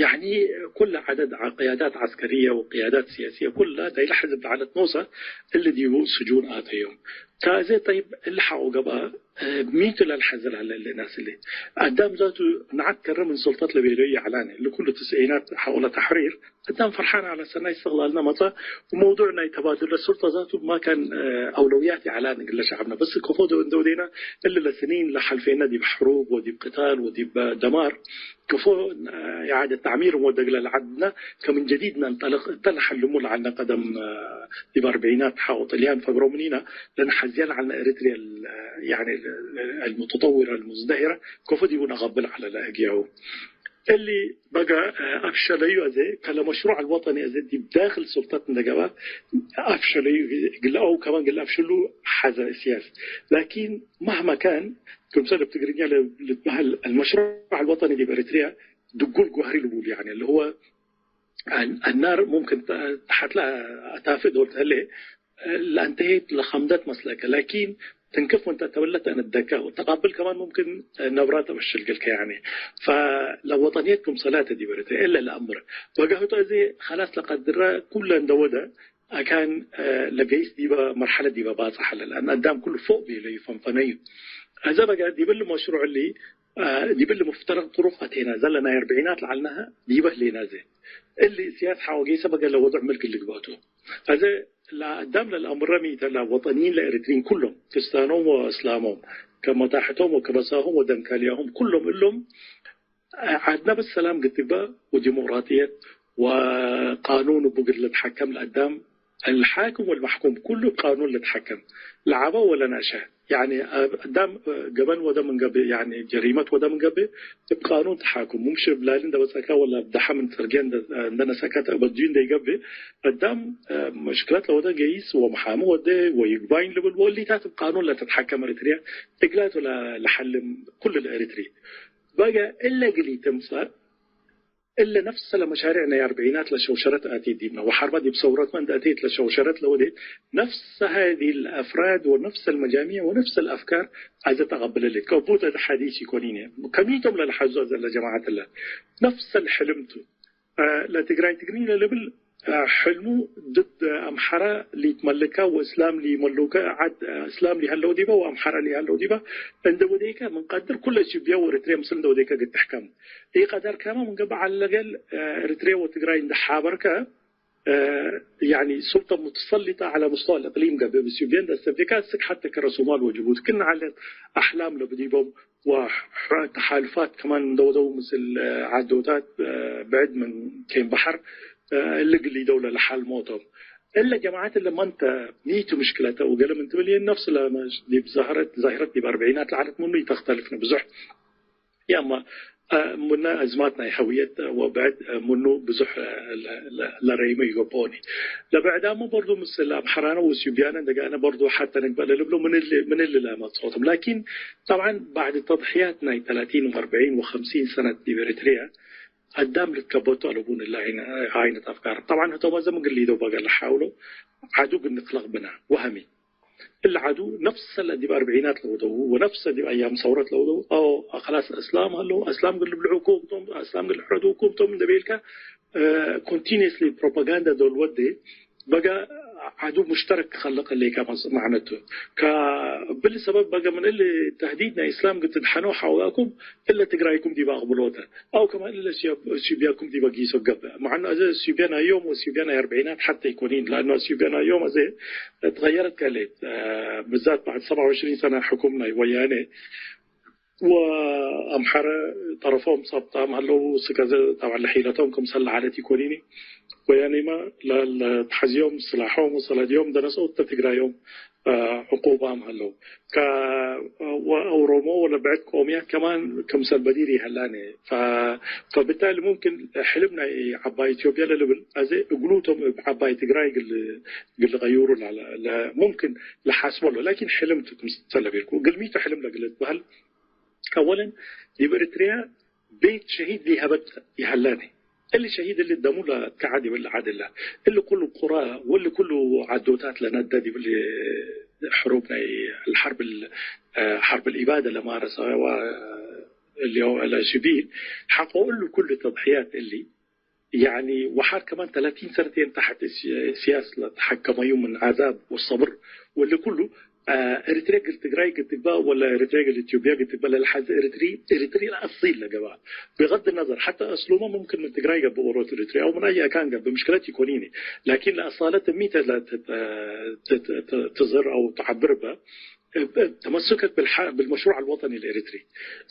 ያኒ ኩለ ዐደድ ዐ-፣ ቅያዳት ዐስከርየ ወቅያዳት ስያስየ ኩለ ናይለ ሕዝብ ለዐለት ኖሰ እሊ ዲቡ ስጁን አተዮም። ታዜ ጠይብ እሊ ሐቆ ገብአ፣ እ፣ ሚቱ ለልሐዘ ለሀለ እሊ ናስ እሊ። አዳም ዛቱ ነዐት ከረ ምን ሱልጠት ለቤለዩ ይዐላኒ። እሊ ኩሉ ትስዒናት ሐቆለ ተሕሪር አዳም ፈርሓን ዐለ ሰናይ እስትቅላልነ መጸ፣ ወመውዱዕ ናይ ተባዱለ ሱልጠ ዛቱ ማ ካን፣ እ፣ አውለውያት ይዐላኒ እግለ ሸዐብነ። በስ ከፎ ዶ እንደ ወዴና እሊ ለስኒን ለሐልፌነ ዲብ ሕሩብ ወዲብ ቅታል ወዲብ ደማር፣ ከፎ፣ እ፣ ኢዓደት ተዕሚር ወደግለ ለዐድነ ከምን ጀዲድ ነንጠልቅ እተ ለሐልሙ ለዐልነ ቀደም፣ እ፣ ዲብ አርበዒናት ሐቆ ጥልያን ፈግሮ ምኒነ ለነሐዝየ ለዐልነ ኤሪትርየ ል-፣ ያኒ ል-፣ المتطورة المزدهرة ከፎ ዲቡ ነቀብል ዐለ ለእግያሁ። እሊ በገ፣ እ፣ አፍሸለዩ አዜ ከለ መሽሩዕ አልወጠኒ አዜ ዲብ ዳክል ሱልጠት እንደ ገብአ አፍሸለዩ እግለ አው ከማን እግለ አፍሽሉ ሐዘ እስያስ። ላኪን መህመ ካን ክምሰል እብ ትግርኛ ለ-፣ ልትበሀል አልመሽሩዕ አልወጠኒ ዲብ ኤሪትርያ ድጉል ጓህሪ ልቡል ያኒ اللي هو አን-፣ አናር ሙምክን ተ-፣ ተሐት ለአታፍእ ዶል ተህሌ፣ ለአንተሄት ለከምደት መስለከ፣ ላኪን ትንክፍ ወእንተ ተበለት ተአነደከ፣ ወተቃብል ከማን ሙምክን ነብራ ተበሽል ገልከ፣ ያኒ። ፈለወጠንየት ክምሰላተ ዲበ ርትዕ እለ ለአምር። ወገህቶ እዚ ኸላስ ለቀድረ ኩለ እንደ ወደ አካን፣ እ፣ ለገይስ ዲበ መርሐለት ዲበ ባጽሕ ሀለ። ለአን አዳም ኩሉ ፎቅ ቤለዩ ፈንፈነዩ። አዘ በገ ዲብሊ መሽሩዕ እሊ፣ እ፣ ዲብሊ ሙፍተረቅ ጥሩቅ አቴና። ዘለ ናይ አርበዒናት ለዐልናሀ ዲበ ህሌና ዘ። እሊ ስያስ ሐቆ ጌሰ በገ ለወዱዕ ምልክ ልግበእቱ። አዘ ለአዳም ለልአምረ ሚ ተ፣ ለወጠንይን ለኤሪትሪን ኩሎም፣ ክስታኖም ወእስላሞም፣ ከመታሕቶም ወከበሳሆም ወደንካልያሆም፣ ኩሎም እሎም ዐድነ በስ ሰላም ግትግበእ ወዲሞቅራጥየት ወቃኑን እቡ እግል ልትሐከም ለአዳም፣ الحاكم والمحكوم ኩሉ እብ ቃኑን ልትሐከም ለዐበ ወለነአሸ። ያኒ አዳም ገበን ወደ ምን ገብእ፣ ያኒ ጀሪመት ወደ ምን ገብእ፣ እብ ቃኑን ተሓኩም። ሙምሽ እብ ላሊ እንደ በጸካ ወላ እብ ደሐ ምን ጽርግየ እንደ፣ እንደ ነሰከተ እብ አዱዩ እንደ ይገብእ፣ አዳም፣ እ፣ መሽክለት ለወደ ገይስ ወመሓሚ ወደ ወይግባኝ ልብል ወእሊታት እብ ቃኑን ለትትሓከም ኤሪትርያ እግላቱ ለ-፣ ለሐልም ኩሉ ለኤሪትሪ። በገ እለ እግል ኢትምጸእ እለ ነፍሰ ለመሻሪዕ ናይ አርበዒናት ለሸውሸረት አቴት ዲብነ፣ ወሐርበ ዲብ ሰውረትመ እንደ አቴት ለሸውሸረት ለወዴት፣ ነፍሰ ሀዚ ለአፍራድ ወነፍሰ ለመጃሚዕ ወነፍሰ ለአፍካር አዘ ተቀብለሌት። ከቡት አዘ ሐዲስ ኢኮኒነ። ከሚቶም ለለሐዙ አዘ ለጀማዐት እለ ነፍሰ ለሕልምቱ። አ፣ ለትግራይ ትግርኝ ለልብል፣ አ፣ ሕልሙ ድድ አምሐራ ሊትመልካ ወእስላም ሊመሉከ፣ ዐድ እስላም ሊሀለው ዲበ ወአምሐራ ሊሀለው ዲበ እንደ ወዴከ ምን ቀድር ኩለ ኢትዮጵያ ወኤሪትርያ ምስል እንደ ወዴከ እግል ትሕከም። ኢቀደርከመ ምን ገብእ ዐለ ገል፣ አ፣ ኤሪትርያ ወትግራይ እንደ ሓበርከ፣ አ፣ ያኒ ሱልጠ ሙተሰሊጠ ዐለ ሙስተወ ልእቅሊም ገብእ፣ ኢትዮጵያ እንደ አስተብዴካ እስክ ሐተ ከረ ሶማል ወጅቡቲ ክእነ ዐለት አሕላም ለብዲቦም ወተሓሉፋት ከማን እንደ ወደው ምስል ዓዶታት ብዕድ ምን ኬን በሐር እሊ እግል ሊደው ለለሓልሞቶም። እለ ጀማዐት እለ ማንተ ሚቱ ምሽክለተ ወገሌ ምን ትብል ነፍስ ለመ ዲብ ዛህረት፣ ዛሂረት ዲብ አርበዒናት ለዐለት ምኑ ኢተክተልፍነ ብዙሕ። ያማ ምነ አዝማት ናይ ሀውየት ወብዕድ ምኑ ብዙሕ ለ-፣ ለ-፣ ለረይሞ ኢገብኦኒ። ለብዕዳሙ በርዱ ምስል አምሐራነ ወእስዩብያነ እንደገአነ በርዱ ሐተ ንግበእ ለልብሎ ምን እሊ፣ ምን እሊ ለመጽኦቶም። ላኪን ጠብዓን ባዕድ ተድሕያት ናይ ተላቲን ወአርበዒን ወከምሲን ሰነት ዲብ ኤሪትርያ አዳም ልትከበቱ አለቡን እለ አይነ-፣ አይነት አፍካር። ጠብዓን ህቶም አዘ ምግል ሊደው በገ ለሓውለው ዐዱ ግንክለቅ ብና ወሀሚ። እለ ዐዱ ነፍሰ ለዲብ አርብዒናት ለወደው ወነፍሰ ዲብ አያም ሰውረት ለወደው፣ አው፣ ከላስ እስላም አለው፣ እስላም ግል ልብልዑኩም ቶም፣ እስላም ግል ልሕረዱኩም ቶም እንደ ቤልካ፣ እ፣ ኮንቲኒየስሊ ፕሮፓጋንዳ ዶል ወዴ በገ ዐዱ ሙሽተረክ ከልቅ ህሌከ መስ-፣ ማዕነቱ። ከብል ሰበብ በገ ምን እሊ ተህዲድ ናይ እስላም ግትድሐኖ ሐውላኩም እለ ትግራይኩም ዲብ አቅብሎተ። አው ከማን እለ ሲያብ-፣ ሲቢያኩም ዲበ ጊሶ ገብእ። መዐኑ አዜ ሲቢያ ናይ ዮም ወሲቢያ ናይ አርበዒናት ሐተ ኢኮኒን። ለአኑ ሲቢያ ናይ ዮም አዜ ትገየረት ከሌት፣ አ፣ ብዛት ባዕድ ሰብዓ ወዕሽሪን ሰነ ሕኩም ናይ ወያኔ ወአምሐረ ጠረፎም ጸብጣም ሀለው። ስከዘ ጠብዐን ለሒለቶም ክምሰል ለዐለት ኢኮኒኒ። ወያኔማ ለ-፣ ለተሐዝዮም ስላሖም ወሰለድዮም ደነሰው እተ ትግራዮም፣ አ፣ ዕቁባም ሀለው። ከ-፣ ወኦሮሞ ወለብዕድ ቆምያት ከማን ክምሰል በዲር ይሀላኔ። ፈ-፣ ፈብታሊ ሙምክን ሕልም ናይ ዐባይ ኢትዮጵያ ለልብል አዜ እግሉቶም እብ ዐባይ ትግራይ ግል፣ ግል ቀዩሩ ለ-፣ ለ-፣ ሙምክን ለሓስቦ ሎ። ላኪን ሕልም ቱ ክምሰል ለቤልኩ፣ ግልሚቱ ሕልም ለግል ትበህል። አወለን ዲብ ኤሪትሪያ ቤት ሸሂድ ሊሀበት ይሀላኒ። እሊ ሸሂድ እሊ ደሙ ለትከዐ ዲብ እሊ ዐድ እለ። እሊ ኩሉ ቁራ ወእሊ ኩሉ ዐዶታት ለነደ ዲብ እሊ ሕሩብ ናይ አልሐርብ እል-፣ ሐርብ አልኢባደ ለማረሰ ወ-፣ እሊ ለሽቢል ሐቆ እሉ ኩሉ ተድሕያት እሊ ያኒ ወሓር ከማን ተላቲን ሰነቴን ተሐት ሲ-፣ ሲያስ ለተሐከመዩ ምን ዐዛብ ወሰብር ወእሊ ኩሉ፣ አ፣ ኤሪትርየ እግል ትግራይ እግል ትግባእ ወለ ኤሪትርየ እግል ኢትዮጵያ እግል ትግባእ ለለሐዜ ኤሪትሪ፣ ኤሪትሪ ለአሲል ለገብአ። ብገድ ነዘር ሐተ አስሉመ ሙምክን ምን ትግራይ ገብእ ወሮት ኤሪትርየ አው ምን አይ አካን ገብእ ምሽክለት ኢኮኒኒ። ላኪን ለአሳለት እሚተ ለትት-፣ ትት-፣ ትዝህር አው ተዐብር በ። እብ፣ እብ ተመስከክ ብልሐ-፣ ብልመሽሩዕ አልወጠኒ ለኤሪትሪ።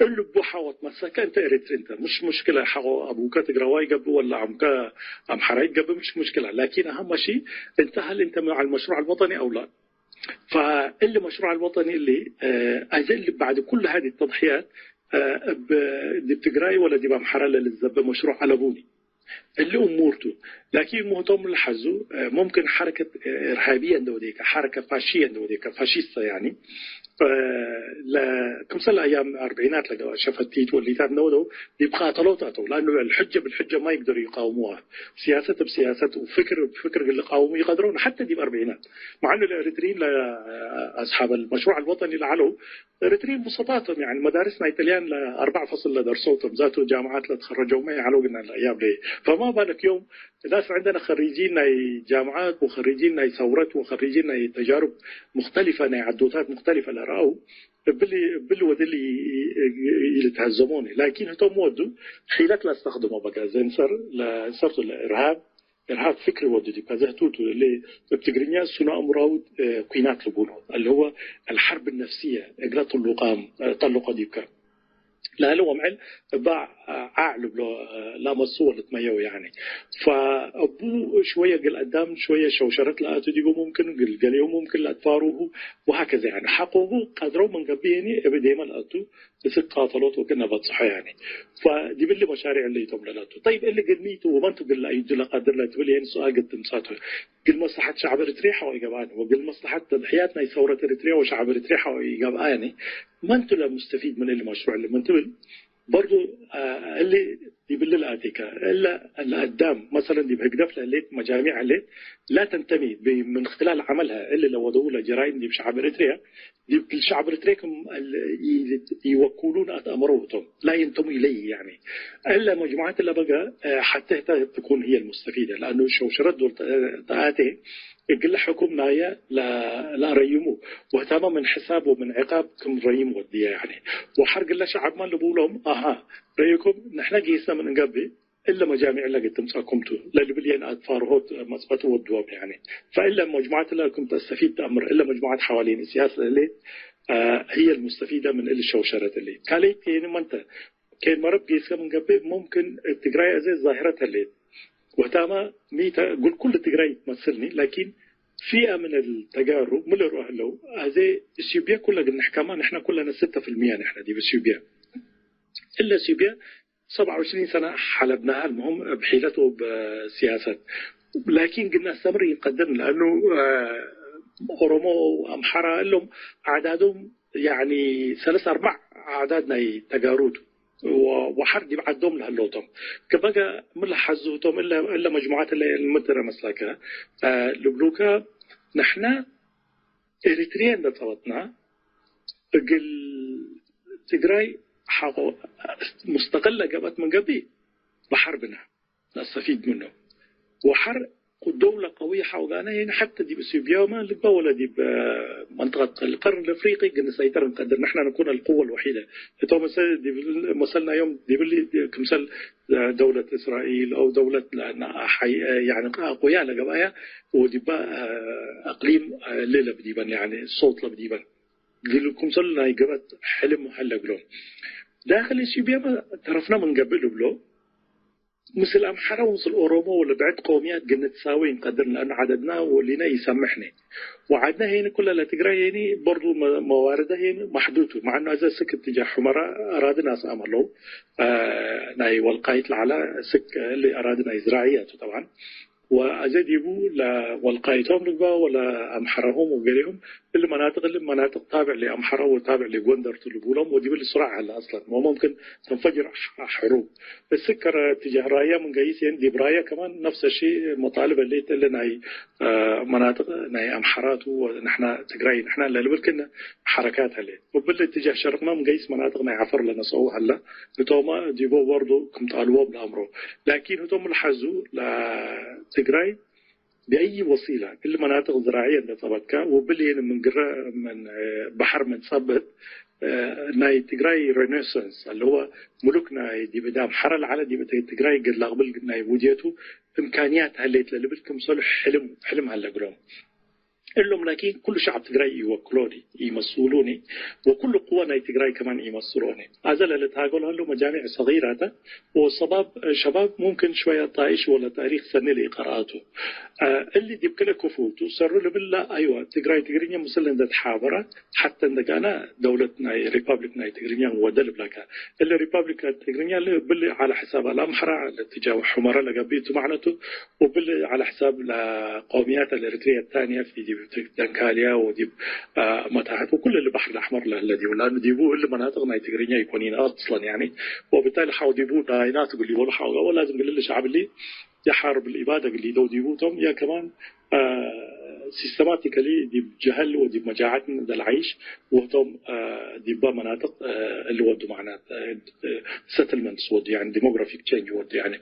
እሉ እቡ ሐወ ትመሰከ እንተ ኤሪትሪ እንተ። ምሽ ሙሽክለ ሐቆ አቡከ ትግራዋይ ገብእ ወላ አምከ አምሐራይ ገብእ ምሽ ሙሽክለ። ላኪን አሀመ ሺ እንተ ሀል እንተ መዕ አልመሽሩዕ አልወጠኒ አው ላ። ፈእሊ መሽሩዕ አልወጠኒ እሊ፣ እ፣ አዜ እሊ ባዕድ ኩሉ ሀዚ ተድሕያት፣ እ፣ እብ ዲብ ትግራይ ወለ ዲብ አምሐራ ለልትዘበ መሽሩዕ አለቡኒ። እሊ እሙር ቱ። ላኪን ምህቶም ለሐዙ፣ እ፣ ሙምክን ሐረከት፣ እ፣ እርሃብየ እንደ ወዴከ፣ ሐረከት ፋሽየ እንደ ወዴከ፣ ፋሺስተ ያኒ፣ እ፣ ለ-፣ ክምሰል አያም አርበዒናት ለገብአ ሸፈቲት ወሊታት እንደ ወደው ዲብ ቃተሎት አተው። ለአኑ አልሑጀ ብልሑጀ ማ ይቅደሩ ይቃውሙዋ። ሲያሰት ብሲያሰት ወፍክር ብፍክር እግል ልቃውሙ ይቀድረው ሐተ ዲብ አርበዒናት። መዐኑ ለኤሪትሪን ለአስሓብ አልመሽሩዕ አልወጠኒ ለዐለው ኤሪትሪን ብሰጣቶም፣ ያኒ መዳርስ ናይ ጥልያን ለአርበዕ ፈስል ለደርሰው ቶም ዛቱ ጃምዓት ለትኸረጀው ማ ይዐለው ግና ለአያም ለይ። ፈማ ባለክ ዮም ናስ ዐንደነ ኸሪጂን ናይ ጃምዓት ወኸሪጂን ናይ ሰውረት ወኸሪጂን ናይ ተጃሩብ ሙክተሊፈ ናይ ዐዶታት ሙክተሊፈ ለረአው እብሊ፣ እብሊ ወድሊ ኢልትሀዘሞኒ። ላኪን ህቶም ወዱ ሒለት ለአስተክድሞ በቃ ዘንሰር ለእንሰርቱ ለእርሃብ እርሃብ ፍክሪ ወዱ ዲብ ከዘህቱ ቱ እሊ እብ ትግርኛ ሱነ አእምራዊ፣ እ፣ ኩናት ልቡሎ፣ አለ ህወ አልሐርብ ነፍስየ፣ እግለ ጥሉቃም፣ እ፣ ጠልቆ ዲብከ። ለህለ ወምዕል እባ ዐዕ ልብሎ፣ እ፣ ላመሱ ወልትመየው ያኒ። ፈእቡ ሽወየ እግል አዳም ሽወየ ሸውሸረት ለአቱ ዲቡ ሙምክን፣ እግል ገሌሁ ሙምክን ለአትፋሩሁ ወሀከዘ ያኒ። ሐቆሁ ቀድረው ምን ገብእ የኒ እብ ዴመ ለአቱ እስክ ቃተሎት ወክነ በጽሖ ያኒ። ፈዲብሊ መሻሪዕ እለ ኢቶም ለለቱ። ጠይብ እሊ ግድሚቱ ወመንቱ ግል ለአዩዱ ለቀድር ለትብል የን ሱኣል ግድ ትምጻቱ። ግል መስለሐት ሸዕብ ኤሪትርየ ሐቆ ኢገብአኒ ወግል መስለሐት ተድሕያት ናይ ሰውረት ኤሪትርየ ወሸዕብ ኤሪትርየ ሐቆ ኢገብአኒ። መንቱ ለሙስተፊድ ምን እሊ መሽሩዕ እሊ ምን ትብል በርዱ፣ አ፣ እሊ ዲብሊ ለአቴከ እለ ለአዳም መሰለን ዲብ ህግደፍ ለህሌት መጃሚዕ ህሌት ላ ተንተሚ ብ-፣ ምን እክትላል ዐመልሀ እሊ ለወደው ለጀራይም ዲብ ሸዕብ ኤሪትርየ ዲብ ሸዕብ ኤሪትርየ ክም እል ኢ-፣ ኢወኩሉን አትአመረው ቶም፣ ላ የንተሙ ኢለይ፣ ያኒ። እለ መጅሙዐት እለ በገ፣ እ፣ ሐቴ ህተ ትኩን ህየ ልሙስተፊደ፣ ለአኑ ሸውሸረት ዶል ተ-፣ ተአቴ እግለ ሕኩም ናየ ለ-፣ ለአረይሙ፣ ወህታመ ምን ሕሳብ ወምን ዕቃብ ክም ረይም ወድየ፣ ያኒ። ወሐር ግለ ሸዐብመ ልቡሎም፣ አሃ፣ ረይኩም፣ ንሕነ ጊስነ ምን እንገብእ፣ እለ መጃሚዕ እለ ግድ ትምጸኩም ቱ ለልብል የን አትፋርሆት መጽአቱ ወድዎም፣ ያኒ። ፈእለ መጅሙዐት እለ ክም ተስተፊድ ተአምር፣ እለ መጅሙዐት ሐዋሊን እስያስ ለህሌት፣ አ፣ ህየ ልሙስተፊደ ምን እሊ ሸውሸረት እሊ። ካልአይት ኬን መንተ፣ ኬን መረብ ጌስከ ምን ገብእ፣ ሙምክን ትግራይ አዜ ዛህረት ህሌት። ወህታመ ሚተ፣ እግል ኩሉ ትግራይ ትመስልኒ፣ ላኪን ፊአ ምን ተጋሩ ምን ልርኦ ህለው፣ አዜ እሲብየ ኩለ እግል ንሕከማ፣ ንሕነ ኩለነ ስተ ፊልምየ ንሕነ ዲብ እሲብየ። እለ እሲብየ ሰብዓ ወዕሽሪን ሰነ ሐለብናሀ፣ አልሙሁም እብ ሒለት ወእብ ሲያሰት። ላኪን ግና አስተምር ኢንቀድርን፣ ለአኑ፣ አ፣ ኦሮሞ፣ አምሐራ እሎም አዕዳዶም፣ ያኒ፣ ሰለስ አርበዕ አዕዳድ ናይ ተጋሩ ቱ። ወ-፣ ወሐር ዲብ ዐዶም ለህለው ቶም። ከበገ ምን ለሐዙ ቶም እለ፣ እለ መጅሙዓት እለ ምድረ መስለከ፣ አ፣ ልብሉከ፣ ንሕነ ኤሪትርየ እንደ ጸበጥና፣ እግል ትግራይ ሐቆ ሙስተቅል ለገብአት ምን ገብእ በሐር ብነ ነስተፊድ ምኑ። ወሐር ደውለ ቀውየ ሐውጋነ፣ የኒ ሐተ ዲብ እሱብያመ ልግበእ ወለ ዲብ መንጠቀት አልቀርን አልአፍሪቂ እግል ንሰይጠር እንቀድር። ንሕነ ንኩን አልቁወ አልወሒደ። እቶ መሰ-፣ ዲብ መሰልና ዮም ዲብሊ ክምሰል ደውለት እስራኤል አው ደውለት ለአነ ሐይ-፣ ያኒ አቁያ ለገብአያ ወዲባ አቅሊም ሌለ ብዲበን፣ ያኒ ሶት ለብዲበን። እግል ክምሰል ናይ ገብአት ሕልም ሀለ እግሎም። ዳክል ኢትዮጵያመ ተረፍነ ምን ገብእ ልብሎ፣ ምስል አምሐረ ወምስል ኦሮሞ ወለብዕድ ቀውምያት እግል ንትሳዌ እንቀድር፣ ለአኑ ዐደድና ወሊነ ኢሰምሕነ። ወዐድነ ሄኒ ኩለ ለትግራይ ሄኒ በርዱ መ-፣ መዋርደ ሄኒ መሕዱድ ቱ። መዕ እኑ አዜ ስክ እትጃህ ሑመራ አራዲ ናስ አመለው፣ አ፣ ናይ ወልቃይት ለዐለ ስክ እሊ አራዲ ናይ ዝራዕየ ቱ ጠብዓን። ወአዜ ዲቡ ለወልቃይቶም ልግበእ ወለአምሐረሆም ወገሌሆም እሊ መናጥቅ፣ እሊ መናጥቅ ታብዕ ለአምሐረ ወታብዕ ለጎንደር ቱ ልቡሎም ወዲብ እሊ ሱራዕ ሀለ አስለን ወሙምክን ተንፈጅር ሐ-፣ ሕሩብ። እስክ ከረ እትጃህ ራያ ምን ገይስ የን ዲብ ራያ ከማን ነፍሰ ሺ መጣልብ ህሌት እሊ ናይ፣ አ፣ መናጥቅ ናይ አምሐራቱ ወንሕና ትግራይ ንሕና ለልብል ክነ ሐረካት ህሌት። ወብሊ እትጃህ ሸርቅመ ምን ገይስ መናጥቅ ናይ ዐፈር ለነስአው ሀለ። ህቶመ ዲቦ በርዶ ክም ጣልቦም ለአምሮ። ላኪን ህቶም ለሐዙ ለትግራይ ብአይ ወሲላ እሊ መናጥቅ ዝራዕየ እንደ ጸበጥከ ወብሊ ምን ግረ ምን በሐር ምን ጸብጥ ናይ ትግራይ ሬኔሳንስ አለ ህወ ሙሉክ ናይ ዲብ እዳም ሐረ ለዐለ ዲብ ትግራይ እግል ለአቅብል ናይ ውድየቱ እምካንያት ሀሌት ለልብል ክምሰሉ ሕልም፣ ሕልም ሀለ እግሎም። እሎም ላኪን ኩሉ ሸዐብ ትግራይ ኢወክሎኒ፣ ኢመስሉኒ፣ ወኩሉ ቅወ ናይ ትግራይ ከማን ኢመስሎኒ። አዘ ለልትሃገሎ ሀለው መጃሚዕ ሰጊራተ ወሰባብ፣ ሸባብ ሙምክን ሽወየ ጣይሽ ወለ ታሪክ ሰኒ ለኢቀርአቱ። አ፣ እሊ ዲብ ክልኤ ክፉልቱ ሰሩ ልብለ፣ አይወ፣ ትግራይ ትግርኛ ምስል እንደ ተሓበረ፣ ሐተ እንደ ጋና ደውለት ናይ ሪፐብሊክ ናይ ትግርኛ ወደ ልብለከ። እሊ ሪፐብሊክ ትግርኛ ልብል ዐለ ሕሳብ አልአምሐራ ለትጃ ሑመራ ለገብእ ቱ መዕነቱ፣ ወብል ዐለ ሕሳብ ለቀውምያት አልኤሪትርየ ታንየ ፊ ዲብ ደንካልያ ወዲብ፣ አ፣ መታሕት ወኩሉ እሊ በሐር ለአሕመር ለህለ ዲቡ። ለአኑ ዲቡ እሊ መናጥቅ ናይ ትግርኛ ኢኮኒን አስለን ያኒ። ወብታሊ ሐው ዲቡ ዳይናት እግል ሊበሉ ሐው ላዝም እግል እሊ ሸዐብ እሊ የሐርብ ለኢባደ እግል ሊደው ዲቡ ቶም ያ ከማን፣ አ፣ ሲስተማቲካሊ ዲብ ጀሀል ወዲብ መጃዓት እንደ ለዓይሽ ወህቶም፣ አ፣ ዲባ መናጥቅ፣ አ፣ እሊ ወዱ መዕናት፣ አ፣ ሰትልመንትስ ወዱ፣ ያኒ ዲሞግራፊክ ቼንጅ ወዱ። ያኒ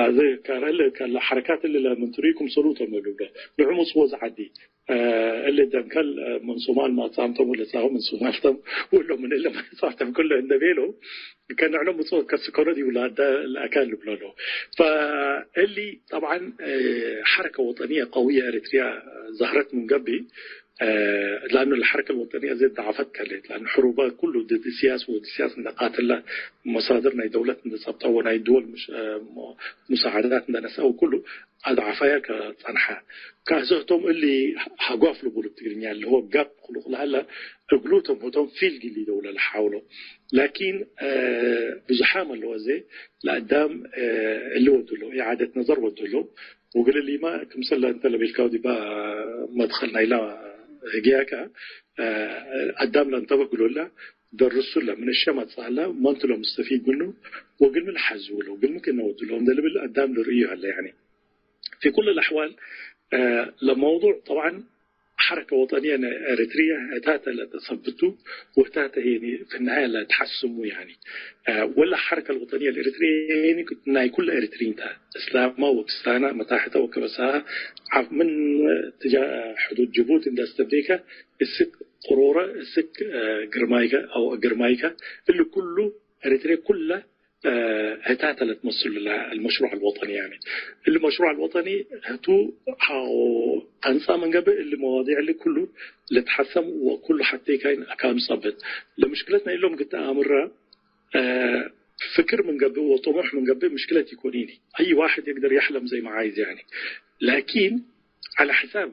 አዜ ከረ-፣ ከለ ሐረካት እሊ ለምን ትርእዩ ክምሰሉ ቶም እሉ እብሎ። ንዑ ምጽ ወዝ ዐዲ፣ አ፣ እሊ ደንከል፣ አ፣ ምን ሶማል ማጻምቶም ወለ ጻሁ ምን ሶማል ቶም ወሎ ምን እለ ማጻምቶም ኩለ እንደ ቤሎ፣ ከነዕሎ ምጽ ከስከሮ ዲቡ ለአዳ-፣ ለአካል ልብሎ ሎ። ፈእሊ ጠብዓን፣ አ፣ ሐረከ ወጠንየ ቀውየ ኤሪትርያ ዛህረት ምን ገብእ፣ አ፣ ለአኑ ለሐረከ ወጠንየ ዘይ ደዓፈት ከሌት፣ ለአኑ ሕሩበ ኩሉ ድድ ስያስ ወድድ ስያስ እንደ ቃትለ፣ መሳድር ናይ ደውለት እንደ ጸብጠ ወናይ ድወል ሙሽ-፣ አ፣ ሙ-፣ ሙሳዓዳት እንደ ነስአው ኩሉ አድዓፋያ ከጸንሐ። ከህዞ ህቶም እሊ ሀጓፍ ልቡሉ ብትግርኛ፣ እሊ ህወ ጋፕ ክሉቅ ለሀለ፣ እግሉ ቶም ህቶም ፊል ግሊ ደውለ ለሓውሎ። ላኪን፣ አ፣ ብዙሓም አለወ እዜ ለአዳም፣ አ፣ እሊ ወድሎ፣ ኢዓደት ነዘር ወድሎ። ወግል እሊመ ክምሰል እንተ ለቤልካው ዲባ መድኸል ናይላ ህግያከ፣ አ፣ አዳም ለእንተበህ ግሎላ፣ ደርሱለ፣ ምን እሸ መጽአለ፣ መንቱ ለሙስተፊድ ምኑ፣ ወግል ምን ሐዝውሎ፣ ግል ምን ክነ ወድሎ፣ እንደ ልብል አዳም ልርእዩ ሀለ ያኒ። في كل الأحوال، አ፣ ለመውዱዕ ጠብዓን ሐረከ ወጠንየ ኤሪትርየ ህታተ ለተሰብቱ ወህታተ ሄኒ ፊ ነሃየ ለተሐስሙ ያኒ። አ፣ ወለ ሐረከ ወጠንየ ኤሪትርየ ሄኒ ናይ ኩለ ኤሪትሪን ተ፣ እስላማ ወክስታና፣ መታሕተ ወከበሳሃ፣ ዐፍ ምን ትጃ ሕዱድ ጅቡቲ እንደ አስተብዴከ፣ እስክ ቅሮረ፣ እስክ፣ አ፣ ግርማይከ አው ግርማይከ፣ እሊ ኩሉ ኤሪትርየ ኩለ አ፣ ህታተ ለትመስሉ ለልመሽሩዕ አልወጠኒ ያኒ። እሊ መሽሩዕ አልወጠኒ ህቱ ሐው አንጻ ምን ገብእ እሊ መዋዲዕ እሊ ኩሉ ልትሐሰም ወኩሉ ሐቴ ካይን አካኑ ጸብጥ። ለምሽክለት ናይ እሎም ግተ አምረ፣ አ፣ ፍክር ምን ገብእ ወጠሙሕ ምን ገብእ ምሽክለት ኢኮኒኒ። አይ ዋሕድ የግደር የሕለም ዘይ መዓይዝ ያኒ። ላኪን ዐለ ሕሳብ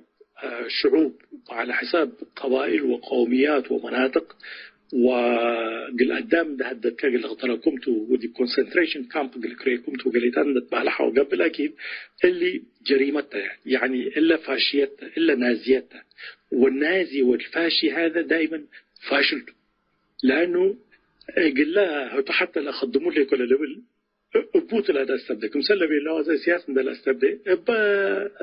ሽዑብ ወዐለ ሕሳብ ቀባይል ወቀውምያት ወመናጥቅ ወእግል አዳም እንደ ሀደድከ እግል እቅተለኩም ቱ ወዲብ ኮንሰንትሬሽን ካምፕ እግል ክሬኩም ቱ ወገሌታት እንደ ትበህለ ሐው ገብእ። ላኪን እሊ ጀሪመት ተ፣ ያኒ እለ ፋሽየት ተ፣ እለ ናዝየት ተ። ወናዚ ወልፋሺ ሀዘ ዳይመን ፋሽል ቱ። ለአኑ እግለ ህቱ ሐተ ለአከድሙ ለይኮ ለልብል እቡ ቱ ለአስተብደ። ክምሰል ለቤለው አዜ ስያስ እንደ ለአስተብደ እበ፣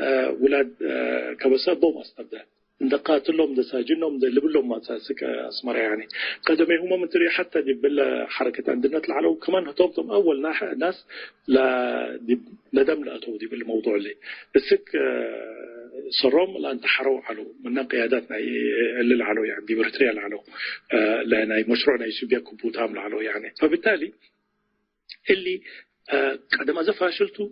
እ፣ ውላድ፣ እ፣ ከበሰ እቦም አስተብደ። እንደ ቃትሎም፣ እንደ ሳጅኖም፣ እንደ ልብሎም ማሳስክ አስመራ ያኒ። ቀደሜሁመ ምን ትርኢ ሐተ ዲብ እለ ሐረከት አንድነት ለዐለው ከማን ህቶም ቶም አወል ናሕ-፣ ናስ ለ-፣ ዲብ ለደም ለአተው ዲብ እሊ መውዱዕ እሊ። እስክ፣ እ፣ ሰሮም ለአንተ ሐረው ዐለው፣ ምነ ቅያዳት ናይ እሊ ለዐለው፣ ያኒ ዲብ ኤሪትሪያ ለዐለው፣ እ፣ ለናይ መሽሩዕ ናይ ሱብያ ክቡታም ለዐለው፣ ያኒ። ፈብታሊ እሊ፣ እ፣ ቀደም አዜ ፋሽል ቱ፣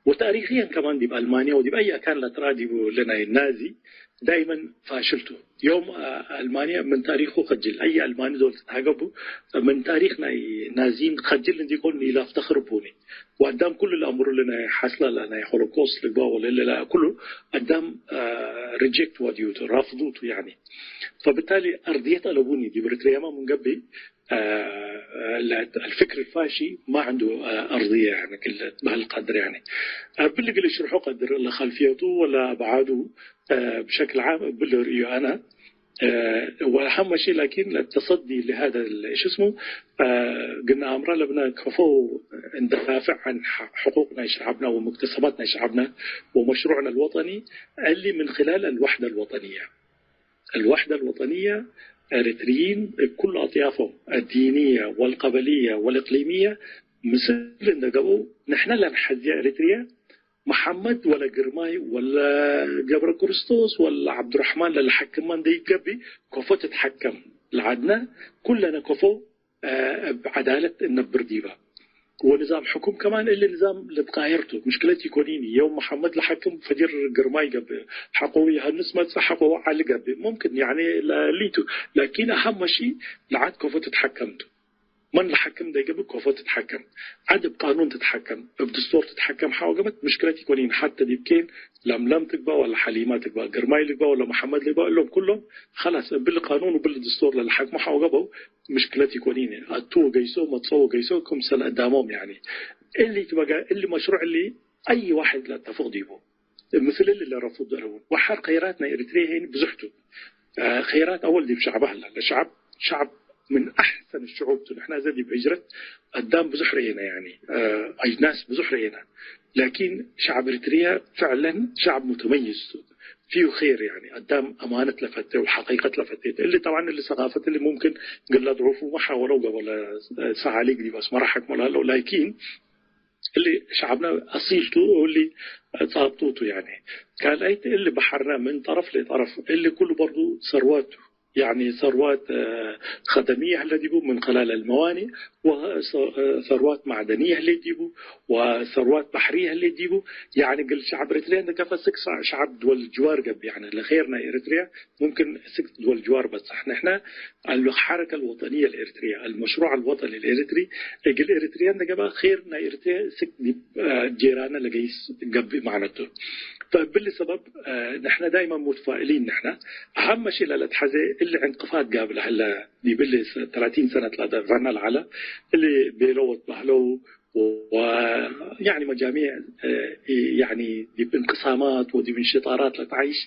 ወታሪክየን ከማን ዲብ አልማንያ ወዲብ አይ አካን ለትረአ ዲቡ ለናይ ናዚ ዳይመን ፋሽል ቱ። ዮም፣ እ፣ አልማንያ ምን ታሪኩ ከጅል፣ አይ አልማኒ ዶል ትትሃገቡ፣ ምን ታሪክ ናይ ናዚን ከጅል እንዲኮን ኢላፍተክር ቡኒ። ወአዳም ኩሉ ለአምሩ ለናይ ሐስላ ለናይ ሆሎኮስት ልግባ ወለ ለላ ኩሉ አዳም፣ እ፣ ሪጀክት ዋድዩቱ፣ ራፍዱቱ ያኒ። ፈብታሊ አርድየት አለቡኒ ዲብ ኤሪትሪያማ ምን ገብእ፣ አ፣ ለ-፣ الفكر الفاشي ما عنده، አ፣ أرضية يعني ክል በህል ቀድር يعني። አ፣ እብሊ እግል እሽርሖ ቀድር ለኸልፍየቱ ወለ አብዓዱ፣ አ፣ ብሸክል ዓም እብሊ ርእዩ አነ። አ፣ ወአሀም ሺ ላኪን ለተሰዲ ለሀደ ال-፣ እሽ እስሙ፣ አ፣ ግና አምራ ለብነ ከፎ እንዳፍዕ عن ሐ-፣ ሕቁቅ ናይ ሸዐብነ ወሙክተሰባት ናይ ሸዐብነ ወመሽሩዕነ الوطني እሊ ምን خلال الوحدة الوطنية። الوحدة الوطنية ኤሪትርይን እብ ኩሉ አጥያፎም አዲንየ ወልቀበልየ ወልእቅሊምየ ምስል እንደ ገብአው፣ ንሕነ ለነሐዝየ ኤሪትርየ መሐመድ ወለ ግርማይ ወለ ገብረክርስቶስ ወለ ዐብዱረሕማን ለለሐክመ እንደ ኢገብእ፣ ከፎ ትትሐከም ለዐድነ፣ ኩለነ ከፎ እብ ዐዳለት እነብር ዲበ። ወንዛም ሕኩም ከማን እሊ ንዛም ልትቃየር ቱ። ምሽክለት ኢኮኒኒ። የውም መሐመድ ለሐክም ፈጅር ግርማይ ገብእ፣ ሐቆሁ ዮሐንስ መጽእ፣ ሐቆሁ ዐሊ ገብእ። ሙምክን፣ ያኒ፣ ለሊቱ። ላኪን አሀም ሺ ለዐድ ከፎ ትትሐከም ቱ። መን ለሐክም እንዴ ገብእ ከፎ ትትሐከም። ዐድ እብ ቃኑን ትትሐከም፣ እብ ድስቶር ትትሐከም ሐቆ ገብአት ምሽክለት ኢኮኒኒ። ሐተ ዲብ ኬን ለምለም ትግባእ ወለ ሐሊማ ትግባእ፣ ግርማይ ልግባእ ወለ መሐመድ ልግባእ፣ እሎም ኩሎም ኸላስ እብሊ ቃኑን ወእብሊ ድስቶር ለለሐክሙ ሐቆ ገብአው፣ ምሽክለት ኢኮኒኒ። አቱ ወገይሶ፣ መጽኦ ወገይሶ፣ ክምሰል አዳሞም ያኒ። እሊ ትበጋ፣ እሊ መሽሩዕ እሊ አይ ዋሕድ ለአተፍቅ ዲቡ። ምስል እሊ ለረፉድ አለቡ። ወሐር ኸይራት ናይ ኤሪትርየ ሄኒ ብዙሕ ቱ። አ፣ ኸይራት አወል ዲብ ሸዕበ ሀላ። ለሸዕብ፣ ሸዕብ ምን አሕሰን ሽዑብ ቱ። ንሕና ዘ ዲብ ህጅረት አዳም ብዙሕ ረኤና ያኒ፣ አ፣ አጅናስ ብዙሕ ረኤና። ላኪን ሸዕብ ኤሪትርየ ፍዕለን ሸዕብ ሙተመይዝ ቱ። ፊሁ ኸይር፣ ያኒ፣ አዳም አማነት ለፈቴ ወሐቂቀት ለፈቴ። እሊ ጠብዓን፣ እሊ ሰቃፈት እሊ ሙምክን እግል ለአድዑፉ መሓወለው ገበለ ሰዓሊግ ዲብ አስመረ ሐክሞ ለሀለው፣ ላኪን እሊ ሸዐብነ አሲል ቱ፣ እሊ ጻብጡ ቱ፣ ያኒ። ካልአይት እሊ በሐርነ ምን ጠረፍ ለጠረፍ፣ እሊ ኩሉ በርዱ ሰርወት ቱ። ያኒ ሰርወት፣ እ፣ ከደምየ ህለ ዲቡ ምን ከላል አልመዋኒ፣ ወሰ-፣ ሰርወት ማዕደንየ ህሌት ዲቡ፣ ወሰርወት በሕርየ ህሌት ዲቡ። ያኒ እግል ሸዐብ ኤሪትርየ እንዴ ከፈ ስክ ሸዐብ ድወል ጅዋር ገብእ፣ ያኒ ለኸይር ናይ ኤሪትርየ ሙምክን ስክ ድወል ጅዋር በጽሕ። ንሕነ አልሐረከ አልወጠንየ ለኤሪትርየ፣ አልመሽሩዕ አልወጠኒ ለኤሪትሪ፣ እግል ኤሪትርየ እንዴ ገብአ ኸይር ናይ ኤሪትርየ ስክ ዲብ፣ እ፣ ጄራነ ለገይስ ገብእ ማዕነቱ። ፈእብሊ ሰበብ፣ እ፣ ንሕነ ዳይመን ሙትፋእሊን ንሕነ። አሀም ሺ ለለትሐዜ እሊ ዕንቅፋት ጋብለ ህለ ዲብ እሊ ስ-፣ ተላቲን ሰነት ለአዳፋና ለዐለ እሊ ቤለው ወትበህለው ወ-፣ ያኒ መጃሚዕ፣ እ፣ ያኒ ዲብ እንቅሳማት ወዲብ እንሽጣራት ለተዓይሽ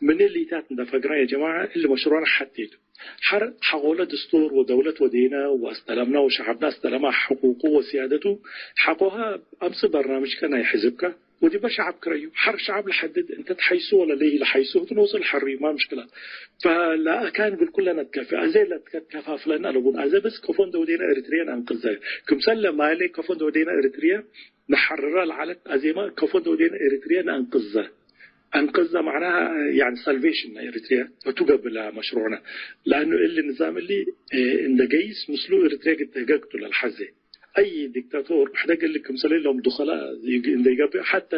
ምን እሊታት እንደ ፈግራ፣ ያ ጀማዐ እሊ መሽሩዕነ ሐቴ ቱ። ሐር ሐቆለ ድስቱር ወደውለት ወዴነ ወአስተለምነ ወሸዐብነ አስተለመ ሕቁቁ ወስያደቱ ሐቆሀ አምጽእ በርናምጅከ ናይ ሕዝብከ ወዲበ ሸዐብ ክረዩ። ሐር ሸዐብ ለሐድድ እንተ ተሐይሱ ወለ ለኢለሐይሱ ህቱ ንወጽእ ለሐርዩ ማ ምሽክለ። ፈለአካን እግል ኩለነ ትከፊ። አዜ ለትከፋፍለነ አለቡን። አዜ በስ ከፎ እንደ ወዴነ ኤሪትርየ ነአንቅዘ። ክምሰለ ማሌ ከፎ እንደ ወዴነ ኤሪትርየ ነሐርረ ለዐለት አዜመ ከፎ እንደ ወዴነ ኤሪትርየ ነአንቅዘ። አንቅዘ መዕናሃ፣ ያኒ፣ ሳልቬሽን ናይ ኤሪትርያ እቱ ገብእ ለመሽሩዕነ። ለአኑ እሊ ንዛም እሊ፣ እ፣ እንደ ገይስ ምስሉ ኤሪትርያ እግል ትህገግ ቱ ለልሐዜ። አይ ዲክታቶር ሕደግ እሊ ክምሰለ ሎም ዱኸላ እንደ ይገብእ፣ ሐተ፣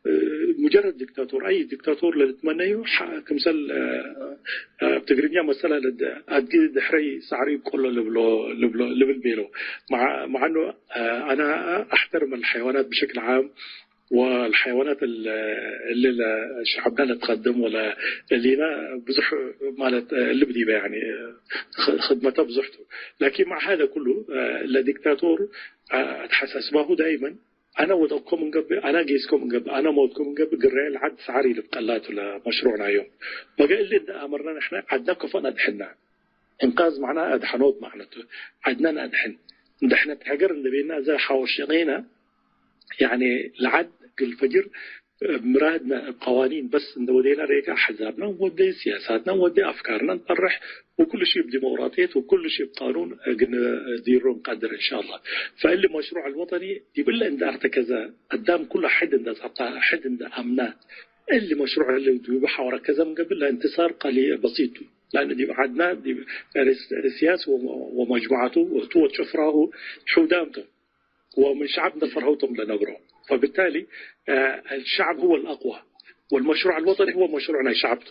እ፣ ሙጀረድ ዲክታቶር፣ አይ ዲክታቶር ለልትመነዩ፣ ሐ-፣ ክምሰል፣ እ፣ እ፣ እብ ትግርኛ መሰለ ለደ-፣ አድጊ ድሕረይ ሳዕሪ ይብቆሎ ልብሎ፣ ልብሎ፣ ልብል ቤለው። መዓ-፣ መዓኑ፣ እ፣ አነ አሕተርም አልሐይዋናት ብሸክል ዓም፣ ወልሐይዋናት እል-፣ እሊ ለሸዐብነ ለትቀድም ወለ እሊነ ብዙሕ ማለት እሊ ብዲበ ያኒ ኽ-፣ ክድመተ ብዙሕ ቱ። ላኪን መዕ ሀዘ ኩሉ ለዲክታቶር አትሐሳስባሁ ዳይመን አነ ወደቅኮ ምን ገብእ፣ አነ ጌስኮ ምን ገብእ፣ አነ ሞትኮ ምን ገብእ፣ ግራይ ለዐድ ሰዓር ኢልብቀላ ቱ ለመሽሩዕ ናዮም። በገ እሊ እንደ አመርነ ንሕነ ዐድነ ከፎ ነድሕና። እንቃዝ መዕና አድሐኖት ማዕነቱ፣ ዐድነ ነአድሕን። እንደ ሕነ እት ሀገር እንደ ቤና እዘ ሓወር ሸቄነ፣ ያኒ ለዐድ እግል ፈጅር ምራድነ እብ ቀዋኒን በስ እንደ ወዴና ሬከ አሕዛብነ ወዴ፣ ሲያሳትነ ወዴ፣ አፍካርነ እንጠርሕ ወኩሉ ሺ እብ ዲሞቅራጥየት ወኩሉ ሺ እብ ቃኑን እግል ንዲሮ እንቀድር እንሻአላህ። ፈእሊ መሽሩዕ አልወጠኒ ዲብለ እንደ አርተከዘ፣ አዳም ኩለ ሕድ እንደ ጸብጠ፣ ሕድ እንደ አምነ፣ እሊ መሽሩዕ እሊ ዲብ ሐወረ ከዘ ምን ገብእ ለእንትሳር ቀሊ-፣ በሲጥ ቱ። ለአኑ ዲብ ዐድና ዲብ ርስ-፣ ርስ ስያስ ወ-፣ ወመጅሙዐቱ ወህቱ ወጭፍራሁ ሕውዳም ቶም፣ ወምን ሸዐብ እንደ ፈርሀው ቶም ለነብሮ። ፈብታሊ፣ አ፣ الشعب هو الأقوى والمشروع الوطني هو مشروع ናይ ሸዐብ ቱ።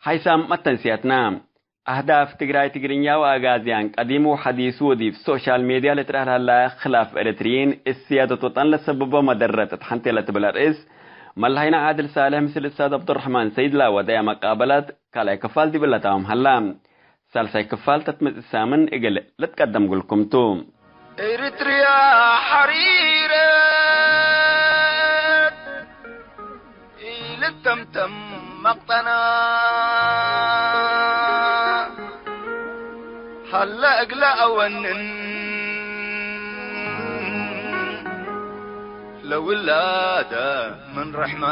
ሓይሳም መተንስያትና። አህዳፍ ትግራይ ትግርኛ ወአጋዝያን ቀዲም ወሐዲሱ ወዲብ ሶሻል ሜድያ ልትረህል ሀላ ክላፍ ኤረትርዪን እት ስያደት ወጠን ለሰብቦ መደረት እት ሐንቴ ለትብል አርእስ፣ መለሀይነ ዓድል ሳልሕ ምስል እስታዝ ዐብዱረሕማን ሰይድ ለወደየ መቃበለት ካልኣይ ክፋል ዲብ ለታምም ሀላ። ሳልሳይ ክፋል ተትመጽእ ሳምን እግል ልትቀደም እግልኩም ቱ። ኤሪትርያ ሐሪረት ኢልተምተም መቅጠና፣ ሀለ እግለ አወንን ለውላደ ምን ርሕማ።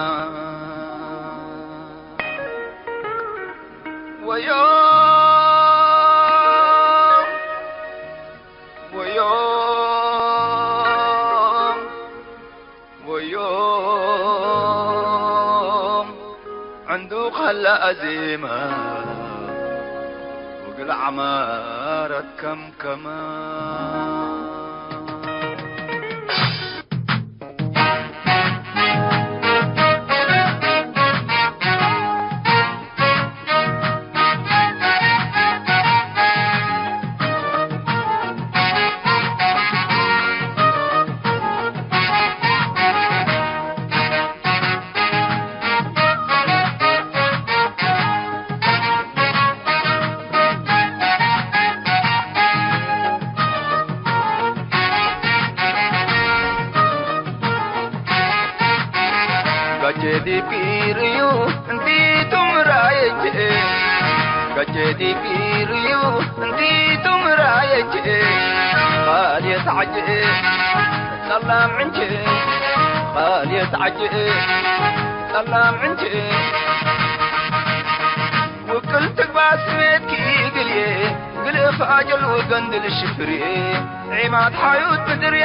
ወዮ ወዮ ወዮ ዕንዱ ከለ አዜመ ወግል ዐማረት ከምከመ። ጋቼ ዲብ ኪርዩ እንቲቱ ምራየቼ፣ ጋቼ ዲብ ኪርዩ እንቲቱ ምራየቼ፣ ቃል የተዓጀ ጸላም ዕንቼ፣ ቃል የተዓጀ ጸላም ዕንቼ። ውቅል ትግባ ስሜትኪ ግልዬ፣ ግልፍ አጀል ወገንድል ሽፍርዬ፣ ዒማት ሓዩት ምድርዬ።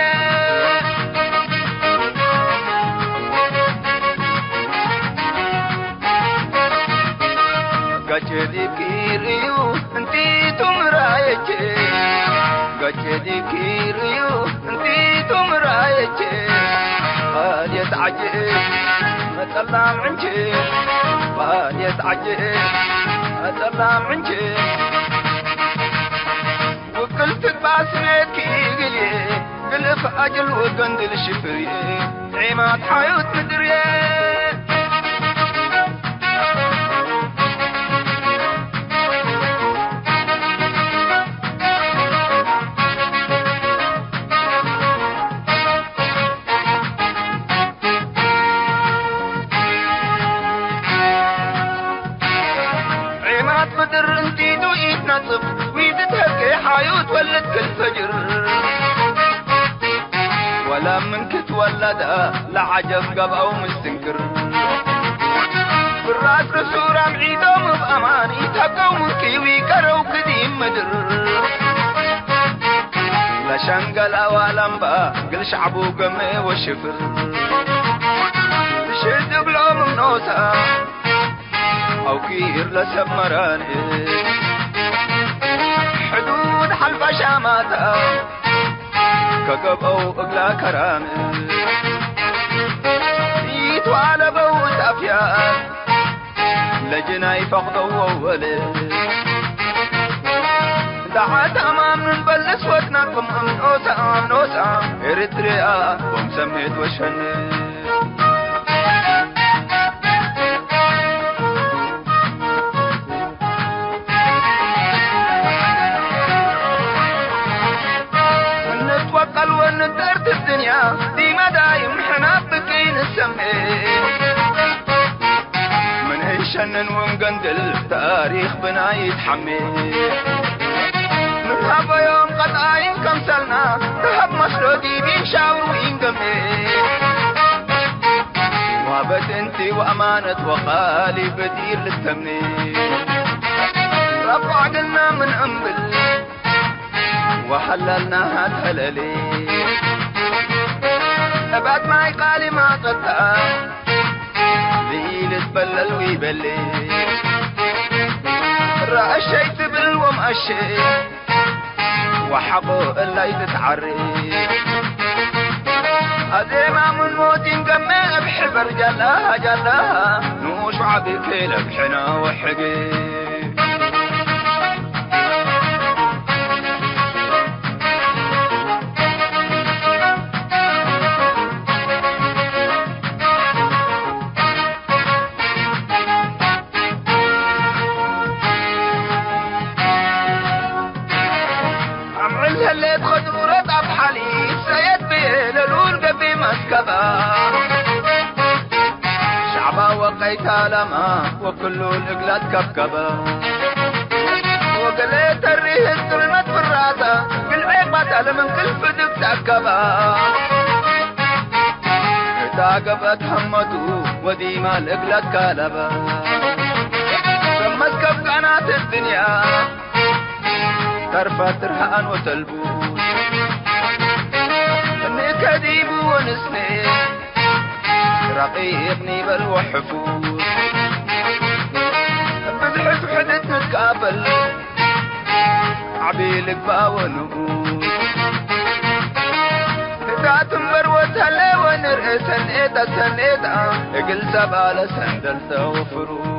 ጋቼ ዲብኪ ርእዩ እንቲቱ ምራየቼ፣ ጋቼ ዲብኪ ርእዩ እንቲቱ ምራየቼ፣ ቃል የተዓጀ መጸላም ዕንቼ፣ ቃል የተዓጀ መጸላም ዕንቼ። ውቅል ትግባ ስሜትኪ ግልዬ፣ ግልፍ አጅል ወገንድል ሽፍርዬ፣ ዒማት ሓዩት ምድርዬ። ዔማት ምድር እንቲቱ ኢትነጽፍ፣ ዊትትሀጌ ሓዩት ወልድ ክል ፈጅር። ወለ ምን ክትወለደ ለዐጀብ ገብአው ምስትንክር። ፍራስ ርሱራም ዒዶም እብ አማን ኢተቀው፣ ምንኪ ዊቀረው ክዲም ምድር። ለሸንገል አዋለምበ እግል ሸዕቡ ገምእ ወሽፍር። ትሽድ እግሎም እምኖተ አው ኪር ለሰብ መራን። ሕዱድ ሐልፈ ሻማተ ከገብአው እግላ ከራም። ኢትዋለበው ጣፍያ ለጅናይ ፈቅደው ወወል። ደዓት አማም ንበልስ ወትናቅም እምኖታ እምኖታ ኤሪትሪያ ቦም ሰሜት ወሸን። እንን ወንገንድል ታሪክ ብናይ ይትሐሜ። ምን ሀበ ዮም ቀጣይን ከምሰልና፣ ተሀብ መስሎ ዲብ ኢንሻውር ወኢንገሜ። ዋበት እንቲ ወአማነት ወቃሊ በዲር ልተምኔ። ረብ ዐግልና ምን እምብል ወሐለልናሃ ተለሌ። እባት ማይ ቃሊ ማጸታ፣ ለኢልትበለል ወይበሌ። ረአሸይ ትብል ወምአሸ፣ ወሐቆ እላይ ትትዓሬ። አዜማ ምን ሞት ኢንገሜ፣ እብ ሕበር ጃላሃ ጃላሃ፣ ንኡሽ ወዐቢ ኬለ ብሕና ወሕጌ። አምዕል ህሌት ከዱረት አብ ሐሊብ ሰየት ብዬ ለሉል ገቢ መስከበ። ሸዕባ ወቀይታለማ ወክሉ እግላት ከብከበ። ወገሌ ተሪህ ጽልመት ፍራተ፣ ግልዔ ባታ ለምን ክልፍ ድብ ተአከበ። እታ ገብአት ሐመቱ ወዲማ ለእግላት ካለበ። ሰመት ከብቃናት እድንያ፣ ተርፈ ትርሃን ወተልቡስ። እንከ ዲቡ ወንስኔ፣ ረቂቅ ኒበል ወሕፉዝ። ብዝሕት ውሕድት ንትቃበል፣ ዐቢ ልግባእ ወንኡስ። ህዳት እምበር ወተሌ ወንርኤ ሰኔጠ ሰኔጠ፣ እግል ሰብአ ለሰንደልተ ወፍሩስ።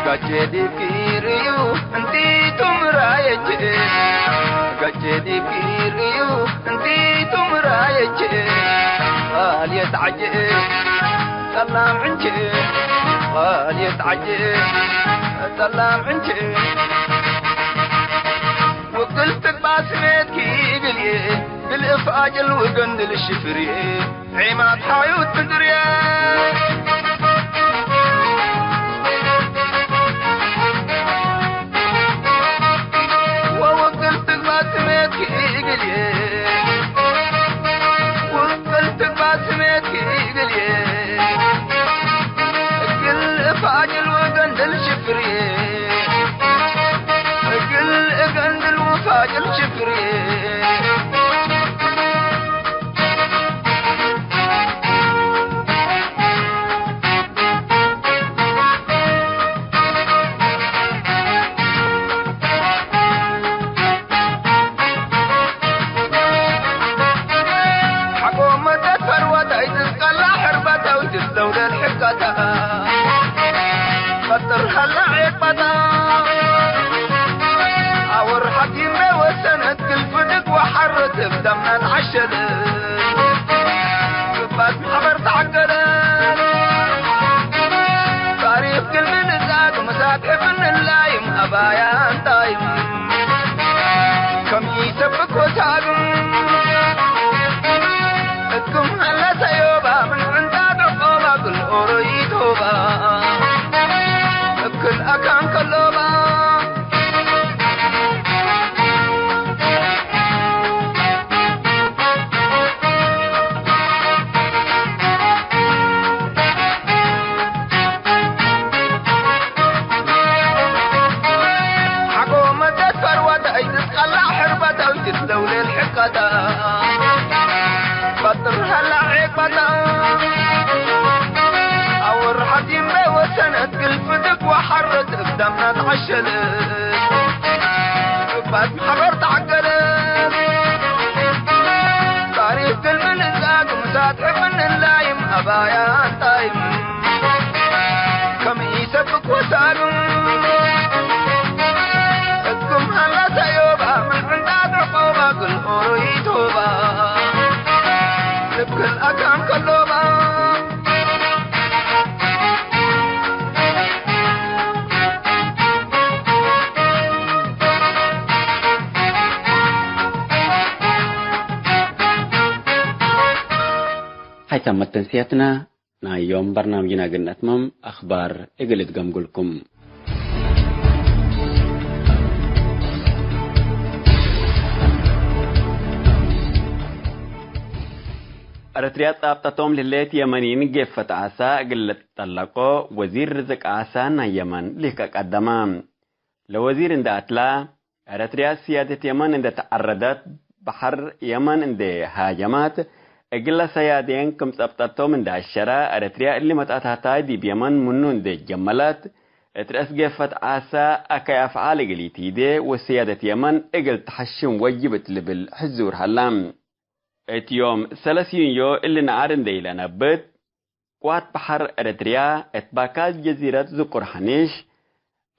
ጋቼ ዲብኪ ርእዩ እንቲቱ ምራየቼ፣ ጋቼ ዲብኪ ርእዩ እንቲቱ ምራየቼ፣ ቃል የተዓጀ ጸላም ዕንቼ፣ ቃል የተዓጀ ጸላም ዕንቼ። ውቅል ትግባ ስሜትኪ ግልዬ፣ ግልእፍ አጅል ወገንድል ሽፍርዬ፣ ዔማት ሐዩት ምድርዬ። ወውቅል ትግባ ስሜትኪ ግልዬ፣ ውቅል ትግባ ስሜትኪ ግልዬ። እግል ፋጅል ወገንድል ሽፍርዬ፣ እግል እገንድል ወፋጅል ሽፍርዬ። ሐቆ መደት ፈርወት ኣይትትቀላ ሕርበተው ትስተውደል ሕቀተ። ፈጥር ሀላ ዔቅበታ። አወር ሐኪመ ወሰነት ክል ፍድግ ወሐረት እብ ደምነት ዐሸል። ክባት መሕበር ተዐገለ። ታሪክ ክል ምን እዛግ መሳትሕ ምን ላይም አባያን ጣይም። ከም ኢሰብክ ወሳግም እክም ሀለ ሰዮባ ምን ዕንታት ዐቆባ ክል ኦሮይት ሆባ እክል አካን ከሎባ። ሐቆ መደት ፈርወት ኣይትትቀላዕ ሕርበተው ትትለውሌል ሕቀተ። ፈጥር ሀላ ዔቅበተ። አወር ሐዚም ቤ ወሰነት ግልፍ ድግ ወሐረት እብ ደምነት ዐሸል። እባት መሕበር ተዐገለ። ታሪክ ክል ምን እዛግ ምሳትሕ ምን ላይም አባያን ጣይም። ከም ኢሰብክ ወሳግም እክም ሀላ ሰዮባ ምን ዕንዳት ዐቆባ ክል ኦሮይት ሆባ። ልብ ክል አካን ከሎባ። ተመት ተንስያትና ናይ ዮም በርናምጅና እግል ነአትምም፣ አኽባር እግል እትገምጉልኩም። ኤረትርያ ጻብጠቶም ለህሌት የመኒን ጌፈት ዓሳ እግል ልትጠለቆ ወዚር ርዝቅ ዓሳ ናይ የመን ሊከ ቀደመ። ለወዚር እንደ አትላ፣ ኤረትርያ ስያደት የመን እንደ ተዐረደት፣ በሐር የመን እንደ ሃጀማት፣ እግለ ሰያዴን ክም ጸብጠቶም እንደ አሸረ፣ ኤረትርያ እሊ መትአታታይ ዲብ የመን ምኑ እንደ ጀመለት፣ እት ረአስ ጌፈት ዓሳ አከይ አፍዓል እግል ኢቲዴ ወስያደት የመን እግል ተሐሽም ወጅብ እት ልብል ሕዙር ሀላ። እት ዮም ሰለስ ዩንዮ እሊ ነዓር እንደ ኢለነብት፣ ቅዋት በሐር ኤረትርያ እት ባካዝ ጀዚረት ዝቁር ሐኒሽ፣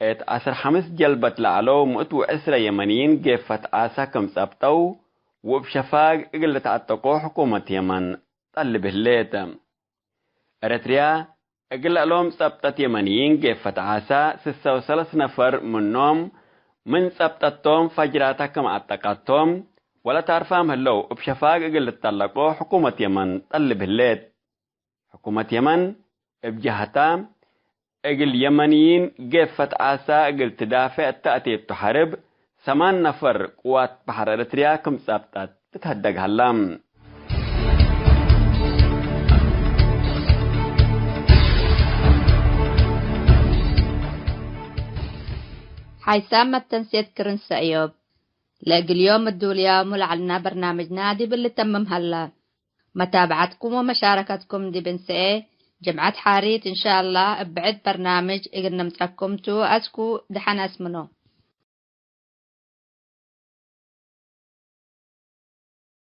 እት ዐስር ሐምስ ጀልበት ለዐለው ምእት ወዕስረ የመንይን ጌፈት ዓሳ ክም ጸብጠው፣ ወእብ ሸፋግ እግል ልትዐጠቆ ሕኩመት የመን ጠልብ ህሌት። ኤረትርያ እግል ለእሎም ጸብጠት የመንይን ጌፈት ዓሳ ስሰ ወሰለስ ነፈር ምኖም ምን ጸብጠቶም ፈጅራታ ክም ዐጠቀቶም ወለታርፋም ህለው እብ ሸፋግ እግል ልትጠለቆ ሕኩመት የመን ጠልብ ህሌት። ሕኩመት የመን እብ ጀሀታ፣ እግል የመንይን ጌፈት ዓሳ እግል ትዳፌዕ እተ አቴቱ ሐርብ፣ ሰማን ነፈር ቅዋት በሐር ኤረትርያ ክም ጸብጠት ትትሀደግ ሀላ። ሓይሳም መተንሴት ክርን ሰእዮብ። ለእግል ዮም እዱልያሙ ለዐልና በርናምጅና ዲብ ልተምም ሀላ። መታብዐትኩም ወመሻረከትኩም ዲብ እንሰኤ ጅምዐት ሓሪት እንሻአላህ እብ ብዕድ በርናምጅ እግል ነምጸኩም ቱ። አስኩ ደሐን አስምኖ።